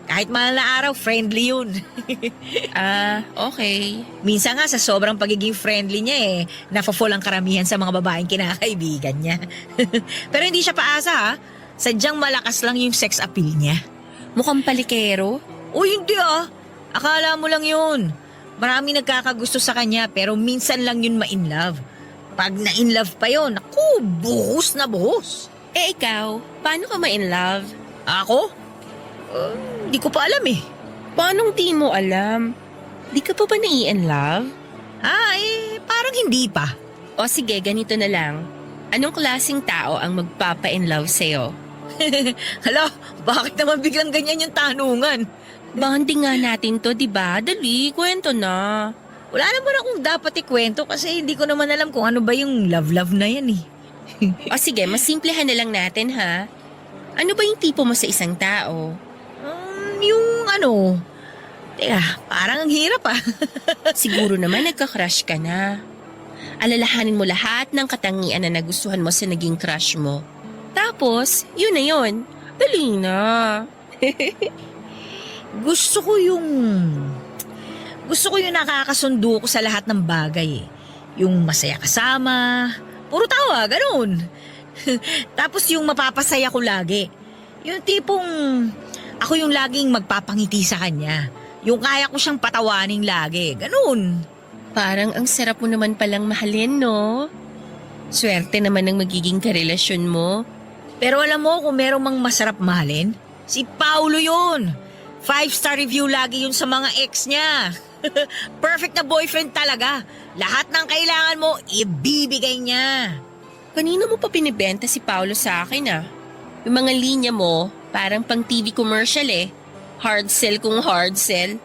Kahit mahal na araw, friendly yun. Okay. Minsan nga sa sobrang pagiging friendly niya nafa-fall ang karamihan sa mga babaeng kinakaibigan niya. Pero hindi siya paasa ha. Sadyang malakas lang yung sex appeal niya. Mukhang palikero? Uy, hindi Akala mo lang yun. Marami nagkakagusto sa kanya pero minsan lang yun ma-in love. Pag na-in love pa yun, naku, buhos na buhos. Eh ikaw, paano ka ma-in love? Ako? Di ko pa alam eh. Paanong di mo alam? Di ka pa ba nai-in love? Parang hindi pa. O sige, ganito na lang. Anong klaseng tao ang magpapa-in love sa'yo? Hala, bakit naman biglang ganyan yung tanungan? Bonding nga natin to, di ba? Dali, kwento na. Wala naman akong dapat ikwento kasi hindi ko naman alam kung ano ba yung love-love na yan eh. O sige, mas simplehan na lang natin ha. Ano ba yung tipo mo sa isang tao? Teka, parang ang hirap Siguro naman nagka-crush ka na. Alalahanin mo lahat ng katangian na nagustuhan mo sa naging crush mo. Tapos, yun na yun. Dali na. Gusto ko yung nakakasundo ko sa lahat ng bagay eh. Yung masaya kasama, puro tawa, ganun. Tapos yung mapapasaya ko lagi. Yung tipong ako yung laging magpapangiti sa kanya. Yung kaya ko siyang patawaning lagi, ganun. Parang ang sarap mo naman palang mahalin, no? Swerte naman ang magiging karelasyon mo. Pero alam mo kung merong mang masarap mahalin? Si Paolo yun. 5-star review lagi yun sa mga ex niya. Perfect na boyfriend talaga. Lahat ng kailangan mo, ibibigay niya. Kanino mo pa pinibenta si Paolo sa akin Yung mga linya mo, parang pang TV commercial eh. Hard sell kung hard sell.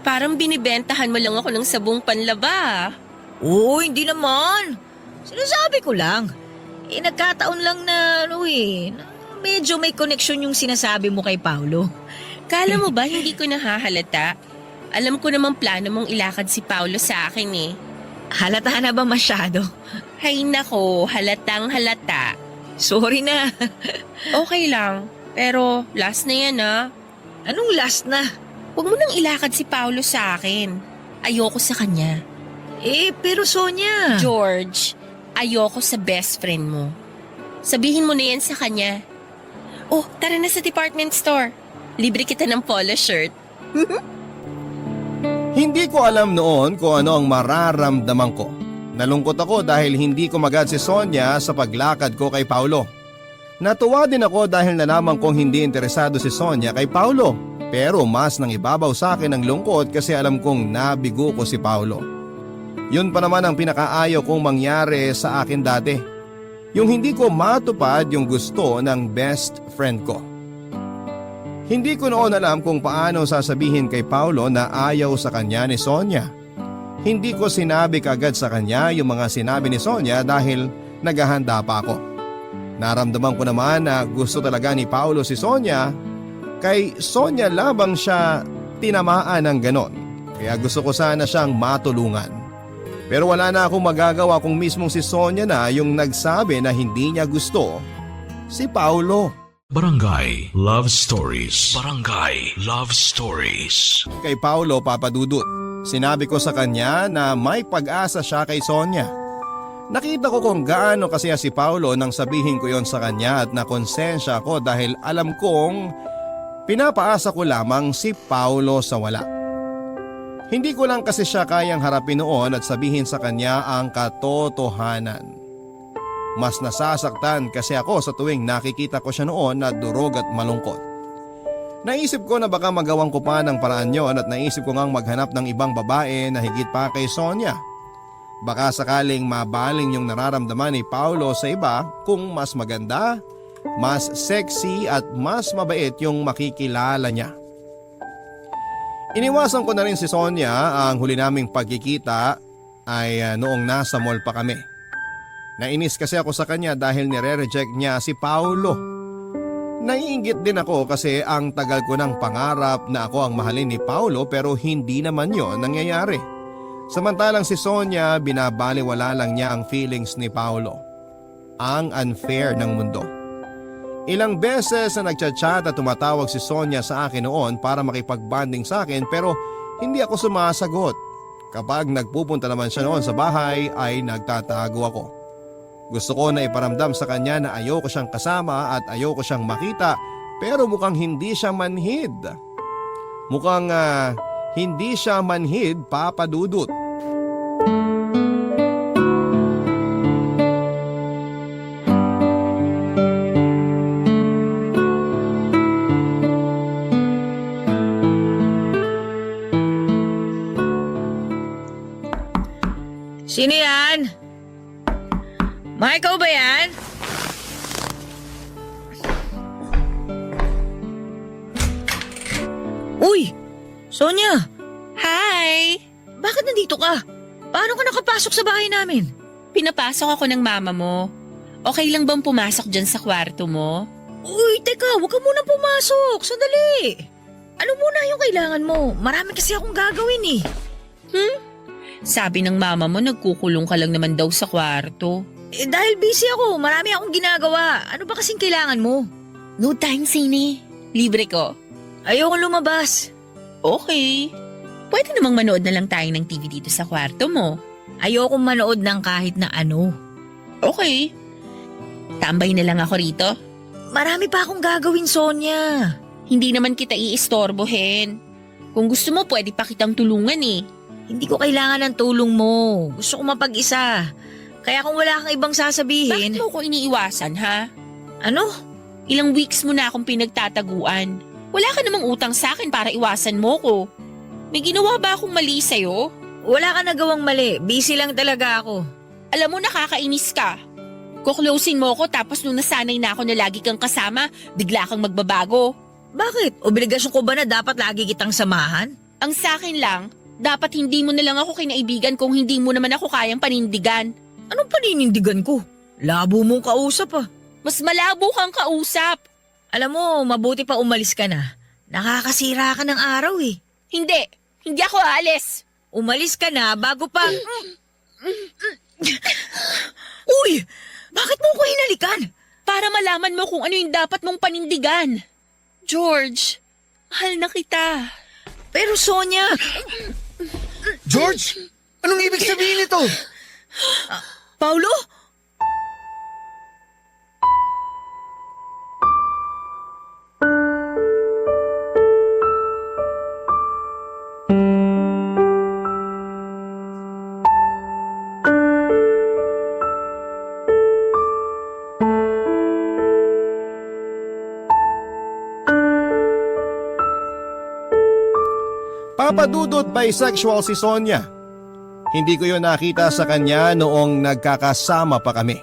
Parang binibentahan mo lang ako ng sabong panlaba. Oo, hindi naman. Sinasabi ko lang. Nagkataon lang na na medyo may connection yung sinasabi mo kay Paulo. Kala mo ba hindi ko nahahalata? Alam ko namang plano mong ilakad si Paulo sa akin eh. Halata na ba masyado? Hay nako, halatang halata. Sorry na. Okay lang, pero last na yan ah. Anong last na? Huwag mo nang ilakad si Paulo sa akin. Ayoko sa kanya. Pero Sonia. George, ayoko sa best friend mo. Sabihin mo na yan sa kanya. Oh, tara na sa department store. Libre kita ng polo shirt. Hindi ko alam noon kung ano ang mararamdaman ko. Nalungkot ako dahil hindi ko magad si Sonia sa paglakad ko kay Paulo. Natuwa din ako dahil nalaman kong hindi interesado si Sonia kay Paulo. Pero mas nang ibabaw sa akin ang lungkot kasi alam kong nabigo ko si Paulo. Yun pa naman ang pinakaayaw kong mangyari sa akin dati. Yung hindi ko matupad yung gusto ng best friend ko. Hindi ko noon alam kung paano sasabihin kay Paulo na ayaw sa kanya ni Sonia. Hindi ko sinabi kagad sa kanya yung mga sinabi ni Sonia dahil naghahanda pa ako. Naramdaman ko naman na gusto talaga ni Paulo si Sonia. Kay Sonia labang siya tinamaan ng ganon. Kaya gusto ko sana siyang matulungan. Pero wala na akong magagawa kung mismong si Sonia na yung nagsabi na hindi niya gusto si Paulo. Barangay Love Stories. Barangay Love Stories. Kay Paulo papadudot, sinabi ko sa kanya na may pag-asa siya kay Sonia. Nakita ko kung gaano kasaya si Paulo nang sabihin ko yon sa kanya at nakonsensya ako dahil alam kong pinapaasa ko lamang si Paulo sa wala. Hindi ko lang kasi siya kayang harapin noon at sabihin sa kanya ang katotohanan. Mas nasasaktan kasi ako sa tuwing nakikita ko siya noon na durog at malungkot. Naisip ko na baka magawang ko pa ng paraan yon at naisip ko ngang maghanap ng ibang babae na higit pa kay Sonia. Baka sakaling mabaling yung nararamdaman ni Paulo sa iba kung mas maganda, mas sexy at mas mabait yung makikilala niya. Iniwasan ko na rin si Sonia. Ang huli naming pagkikita ay noong nasa mall pa kami. Nainis kasi ako sa kanya dahil nire-reject niya si Paulo. Naiinggit din ako kasi ang tagal ko ng pangarap na ako ang mahalin ni Paulo pero hindi naman yon nangyayari. Samantalang si Sonia binabaliwala lang niya ang feelings ni Paulo. Ang unfair ng mundo. Ilang beses na nagchat-chat at tumatawag si Sonia sa akin noon para makipagbanding sa akin pero hindi ako sumasagot. Kapag nagpupunta naman siya noon sa bahay ay nagtatago ako. Gusto ko na iparamdam sa kanya na ayoko siyang kasama at ayoko siyang makita pero mukhang hindi siya manhid. Mukhang hindi siya manhid, Papa Dudut. Sino yan? Ikaw ba yan? Uy! Sonia! Hi! Bakit nandito ka? Paano ka nakapasok sa bahay namin? Pinapasok ako ng mama mo. Okay lang bang pumasok dyan sa kwarto mo? Uy, teka, huwag ka munang pumasok. Sandali. Ano muna yung kailangan mo? Marami kasi akong gagawin eh. Sabi ng mama mo nagkukulong ka lang naman daw sa kwarto. Dahil busy ako, marami akong ginagawa. Ano ba kasing kailangan mo? No time, Sine. Libre ko. Ayoko lumabas. Okay. Pwede namang manood na lang tayo ng TV dito sa kwarto mo. Ayokong manood ng kahit na ano. Okay. Tambay na lang ako rito. Marami pa akong gagawin, Sonia. Hindi naman kita iistorbohin. Kung gusto mo, pwede pa kitang tulungan eh. Hindi ko kailangan ng tulong mo. Gusto ko mapag-isa. Kaya kung wala kang ibang sasabihin… Bakit mo ko iniiwasan, ha? Ano? Ilang weeks mo na akong pinagtataguan. Wala ka namang utang sa akin para iwasan mo ko. May ginawa ba akong mali sa'yo? Wala ka nagawang mali. Busy lang talaga ako. Alam mo, nakakainis ka. Kuklosing mo ko tapos nung nasanay na ako na lagi kang kasama, bigla kang magbabago. Bakit? Obligasyon ko ba na dapat lagi kitang samahan? Ang sakin lang, dapat hindi mo na lang ako kinaibigan kung hindi mo naman ako kayang panindigan. Anong paninindigan ko? Labo mong kausap ah. Mas malabo kang kausap. Alam mo, mabuti pa umalis ka na. Nakakasira ka ng araw eh. Hindi ako aalis. Umalis ka na bago pa... Uy! Bakit mo ko hinalikan? Para malaman mo kung ano yung dapat mong panindigan. George, mahal na kita. Pero Sonia... George! Anong ibig sabihin nito? Paulo? Papadudot bisexual si Sonia. Hindi ko yun nakita sa kanya noong nagkakasama pa kami.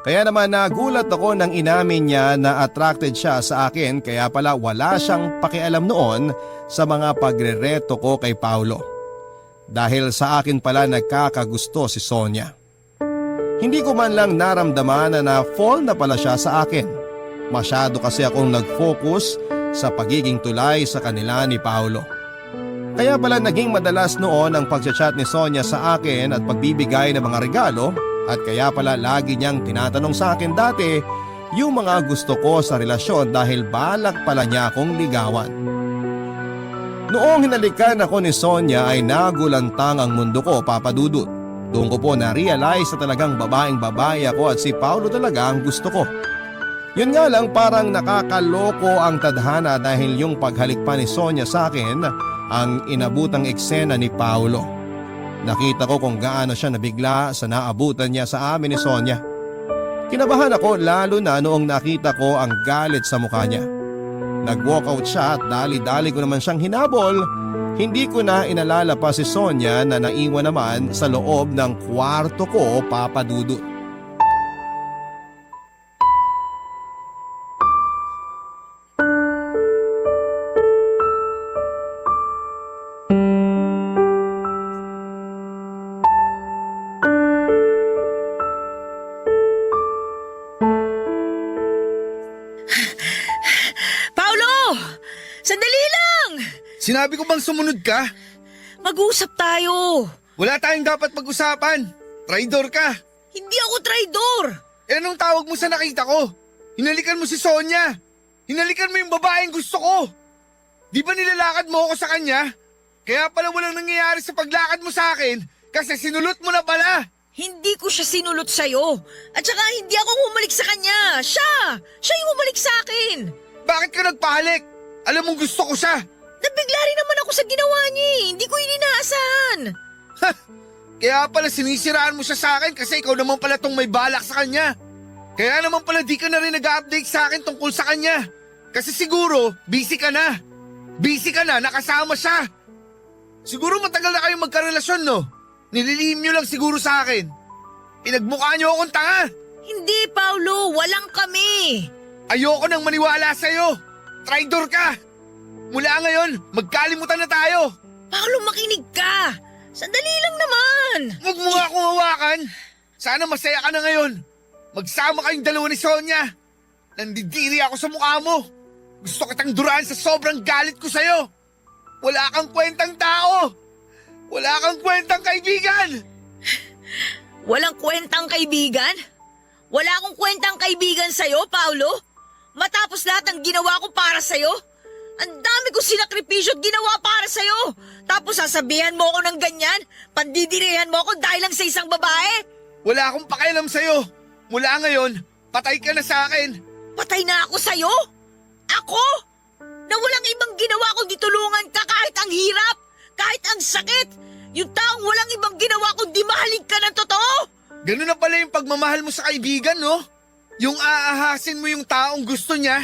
Kaya naman nagulat ako nang inamin niya na attracted siya sa akin, kaya pala wala siyang pakialam noon sa mga pagrereto ko kay Paulo. Dahil sa akin pala nagkakagusto si Sonia. Hindi ko man lang naramdaman na fall na pala siya sa akin. Masyado kasi akong nag-focus sa pagiging tulay sa kanila ni Paulo. Kaya pala naging madalas noon ang pagchat ni Sonia sa akin at pagbibigay ng mga regalo, at kaya pala lagi niyang tinatanong sa akin dati yung mga gusto ko sa relasyon dahil balak pala niya akong ligawan. Noong hinalikan ako ni Sonia ay nagulantang ang mundo ko, Papa Dudut. Doon ko po na-realize na talagang babaeng babae ako at si Paulo talaga ang gusto ko. Yun nga lang, parang nakakaloko ang tadhana dahil yung paghalik pa ni Sonia sa akin ang inabutang eksena ni Paulo. Nakita ko kung gaano siya nabigla sa naabutan niya sa amin ni Sonia. Kinabahan ako lalo na noong nakita ko ang galit sa mukha niya. Nag-walkout siya at dali-dali ko naman siyang hinabol. Hindi ko na inalala pa si Sonia na naiwan naman sa loob ng kwarto ko, Papa Dudut. Sandali lang! Sinabi ko bang sumunod ka? Mag-usap tayo. Wala tayong dapat pag-usapan. Traidor ka. Hindi ako traidor. Eh anong tawag mo sa nakita ko? Hinalikan mo si Sonia. Hinalikan mo yung babaeng gusto ko. Di ba nilalakad mo ako sa kanya? Kaya pala walang nangyayari sa paglakad mo sa akin kasi sinulot mo na pala. Hindi ko siya sinulot sa'yo. At saka hindi ako humalik sa kanya. Siya yung humalik sa akin. Bakit ka nagpahalik? Alam mong gusto ko siya. Nabigla rin naman ako sa ginawa niya. Hindi ko inaasahan. Ha! Kaya pala sinisiraan mo siya sa akin kasi ikaw naman pala tong may balak sa kanya. Kaya naman pala di ka na rin nag-update sa akin tungkol sa kanya. Kasi siguro, busy ka na. Busy ka na, nakasama siya. Siguro matagal na kayong magkarelasyon, no? Nililihim niyo lang siguro sa akin. Pinagmukha niyo akong tanga. Hindi, Paulo. Walang kami. Ayoko nang maniwala sa'yo. Traidor ka. Mula ngayon, magkalimutan na tayo. Paulo, makinig ka. Sandali lang naman. Huwag mo nga akong hawakan. Sana masaya ka na ngayon. Magsama kayong dalawa ni Sonia. Nandidiri ako sa mukha mo. Gusto kitang duraan sa sobrang galit ko sa'yo. Wala kang kwentang tao. Wala kang kwentang kaibigan. Walang kwentang kaibigan? Wala akong kwentang kaibigan sa'yo, Paulo? Matapos lahat ng ginawa ko para sa'yo? Ang dami ko sinakripisyo at ginawa para sa'yo. Tapos sasabihan mo ako ng ganyan? Pandidirihan mo ako dahil lang sa isang babae? Wala akong pakialam sa'yo. Mula ngayon, patay ka na sa akin. Patay na ako sa'yo? Ako? Na walang ibang ginawa kundi tulungan ka kahit ang hirap, kahit ang sakit. Yung taong walang ibang ginawa kundi mahalin ka ng totoo. Ganun na pala yung pagmamahal mo sa kaibigan, no? Yung aahasin mo yung taong gusto niya.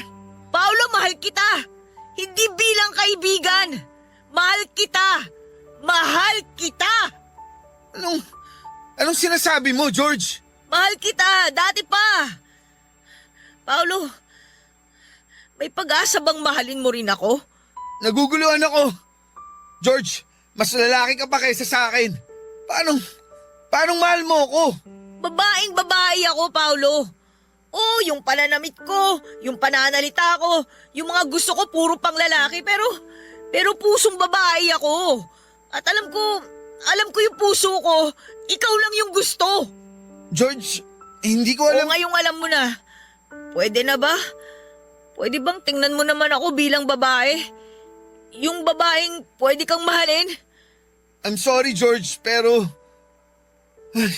Paulo, mahal kita. Hindi bilang kaibigan. Mahal kita. Mahal kita. Anong sinasabi mo, George? Mahal kita. Dati pa. Paulo, may pag-asa bang mahalin mo rin ako? Naguguluhan ako. George, mas lalaki ka pa kaysa sa akin. Paano mahal mo ako? Babaeng babae ako, Paulo. Oh, yung pananamit ko, yung pananalita ko, yung mga gusto ko puro pang lalaki, pero pusong babae ako. At alam ko yung puso ko, ikaw lang yung gusto. George, hindi ko O alam. ngayong alam mo na, pwede na ba? Pwede bang tingnan mo naman ako bilang babae? Yung babaeng pwede kang mahalin? I'm sorry, George, pero... Ay,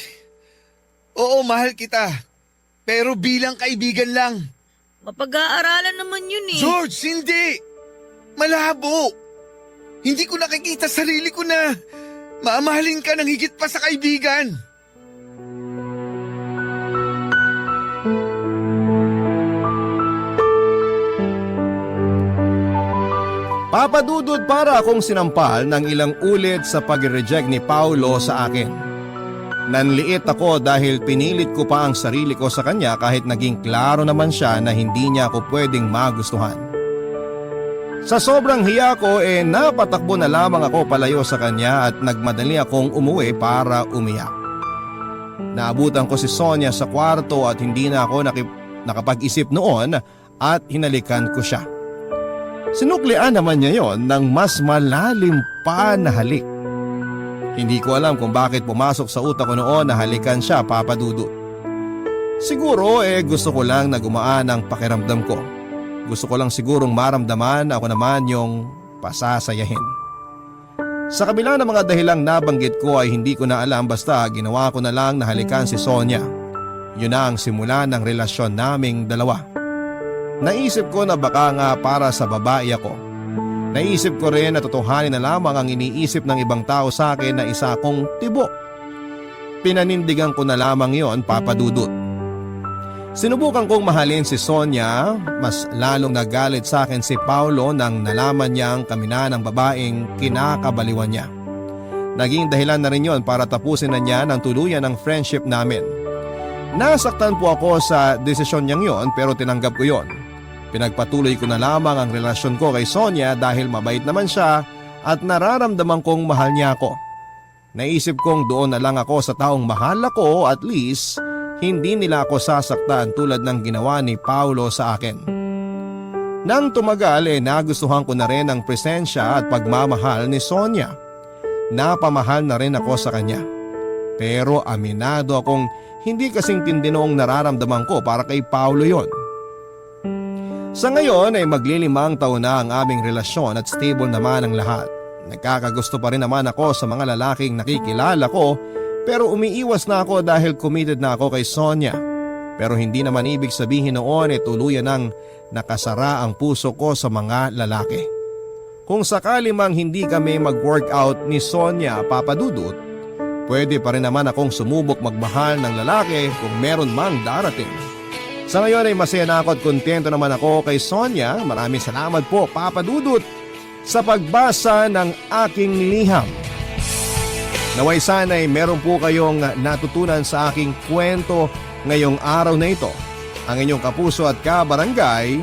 oo, mahal kita. Pero bilang kaibigan lang. Mapag-aaralan naman yun eh. George, hindi! Malabo! Hindi ko nakikita sarili ko na mamahalin ka ng higit pa sa kaibigan. Papadudod para akong sinampal ng ilang ulit sa pag-reject ni Paulo sa akin. Nanliit ako dahil pinilit ko pa ang sarili ko sa kanya kahit naging klaro naman siya na hindi niya ako pwedeng magustuhan. Sa sobrang hiya ko napatakbo na lamang ako palayo sa kanya at nagmadali akong umuwi para umiyak. Naabutan ko si Sonia sa kwarto at hindi na ako nakapag-isip noon at hinalikan ko siya. Sinuklian naman niya yon ng mas malalim pa na halik. Hindi ko alam kung bakit pumasok sa utak ko noon na halikan siya, Papa Dudut. Siguro gusto ko lang na gumaan ang pakiramdam ko. Gusto ko lang sigurong maramdaman ako naman yung pasasayahin. Sa kabila ng mga dahilang nabanggit ko ay hindi ko na alam basta ginawa ko na lang na halikan si Sonia. Yun na ang simula ng relasyon naming dalawa. Naisip ko na baka nga para sa babae ako. Naisip ko rin na totohanin na lamang ang iniisip ng ibang tao sa akin na isa akong tibo. Pinanindigan ko na lamang yon, Papa Dudut. Sinubukan kong mahalin si Sonia, mas lalong nagalit sa akin si Paulo nang nalaman niyang kami na ng babaeng kinakabaliwan niya. Naging dahilan na rin yon para tapusin na niya ng tuluyan ang friendship namin. Nasaktan po ako sa desisyon niyang yon pero tinanggap ko yon. Pinagpatuloy ko na lamang ang relasyon ko kay Sonia dahil mabait naman siya at nararamdaman kong mahal niya ako. Naisip kong doon na lang ako sa taong mahal ako, at least hindi nila ako sasaktan tulad ng ginawa ni Paulo sa akin. Nang tumagal nagustuhan ko na rin ang presensya at pagmamahal ni Sonia. Napamahal na rin ako sa kanya. Pero aminado akong hindi kasing tindi noong nararamdaman ko para kay Paulo yon. Sa ngayon maglilimang taon na ang aming relasyon at stable naman ang lahat. Nagkakagusto pa rin naman ako sa mga lalaking nakikilala ko pero umiiwas na ako dahil committed na ako kay Sonia. Pero hindi naman ibig sabihin noon tuluyan nang nakasara ang puso ko sa mga lalaki. Kung sakali mang hindi kami mag-workout ni Sonia, Papa Dudut, pwede pa rin naman akong sumubok magmahal ng lalaki kung meron mang darating. Sa ngayon masaya na ako at kontento naman ako kay Sonia. Maraming salamat po, Papa Dudut, sa pagbasa ng aking liham. Naway sana'y meron po kayong natutunan sa aking kwento ngayong araw na ito. Ang inyong kapuso at kabarangay,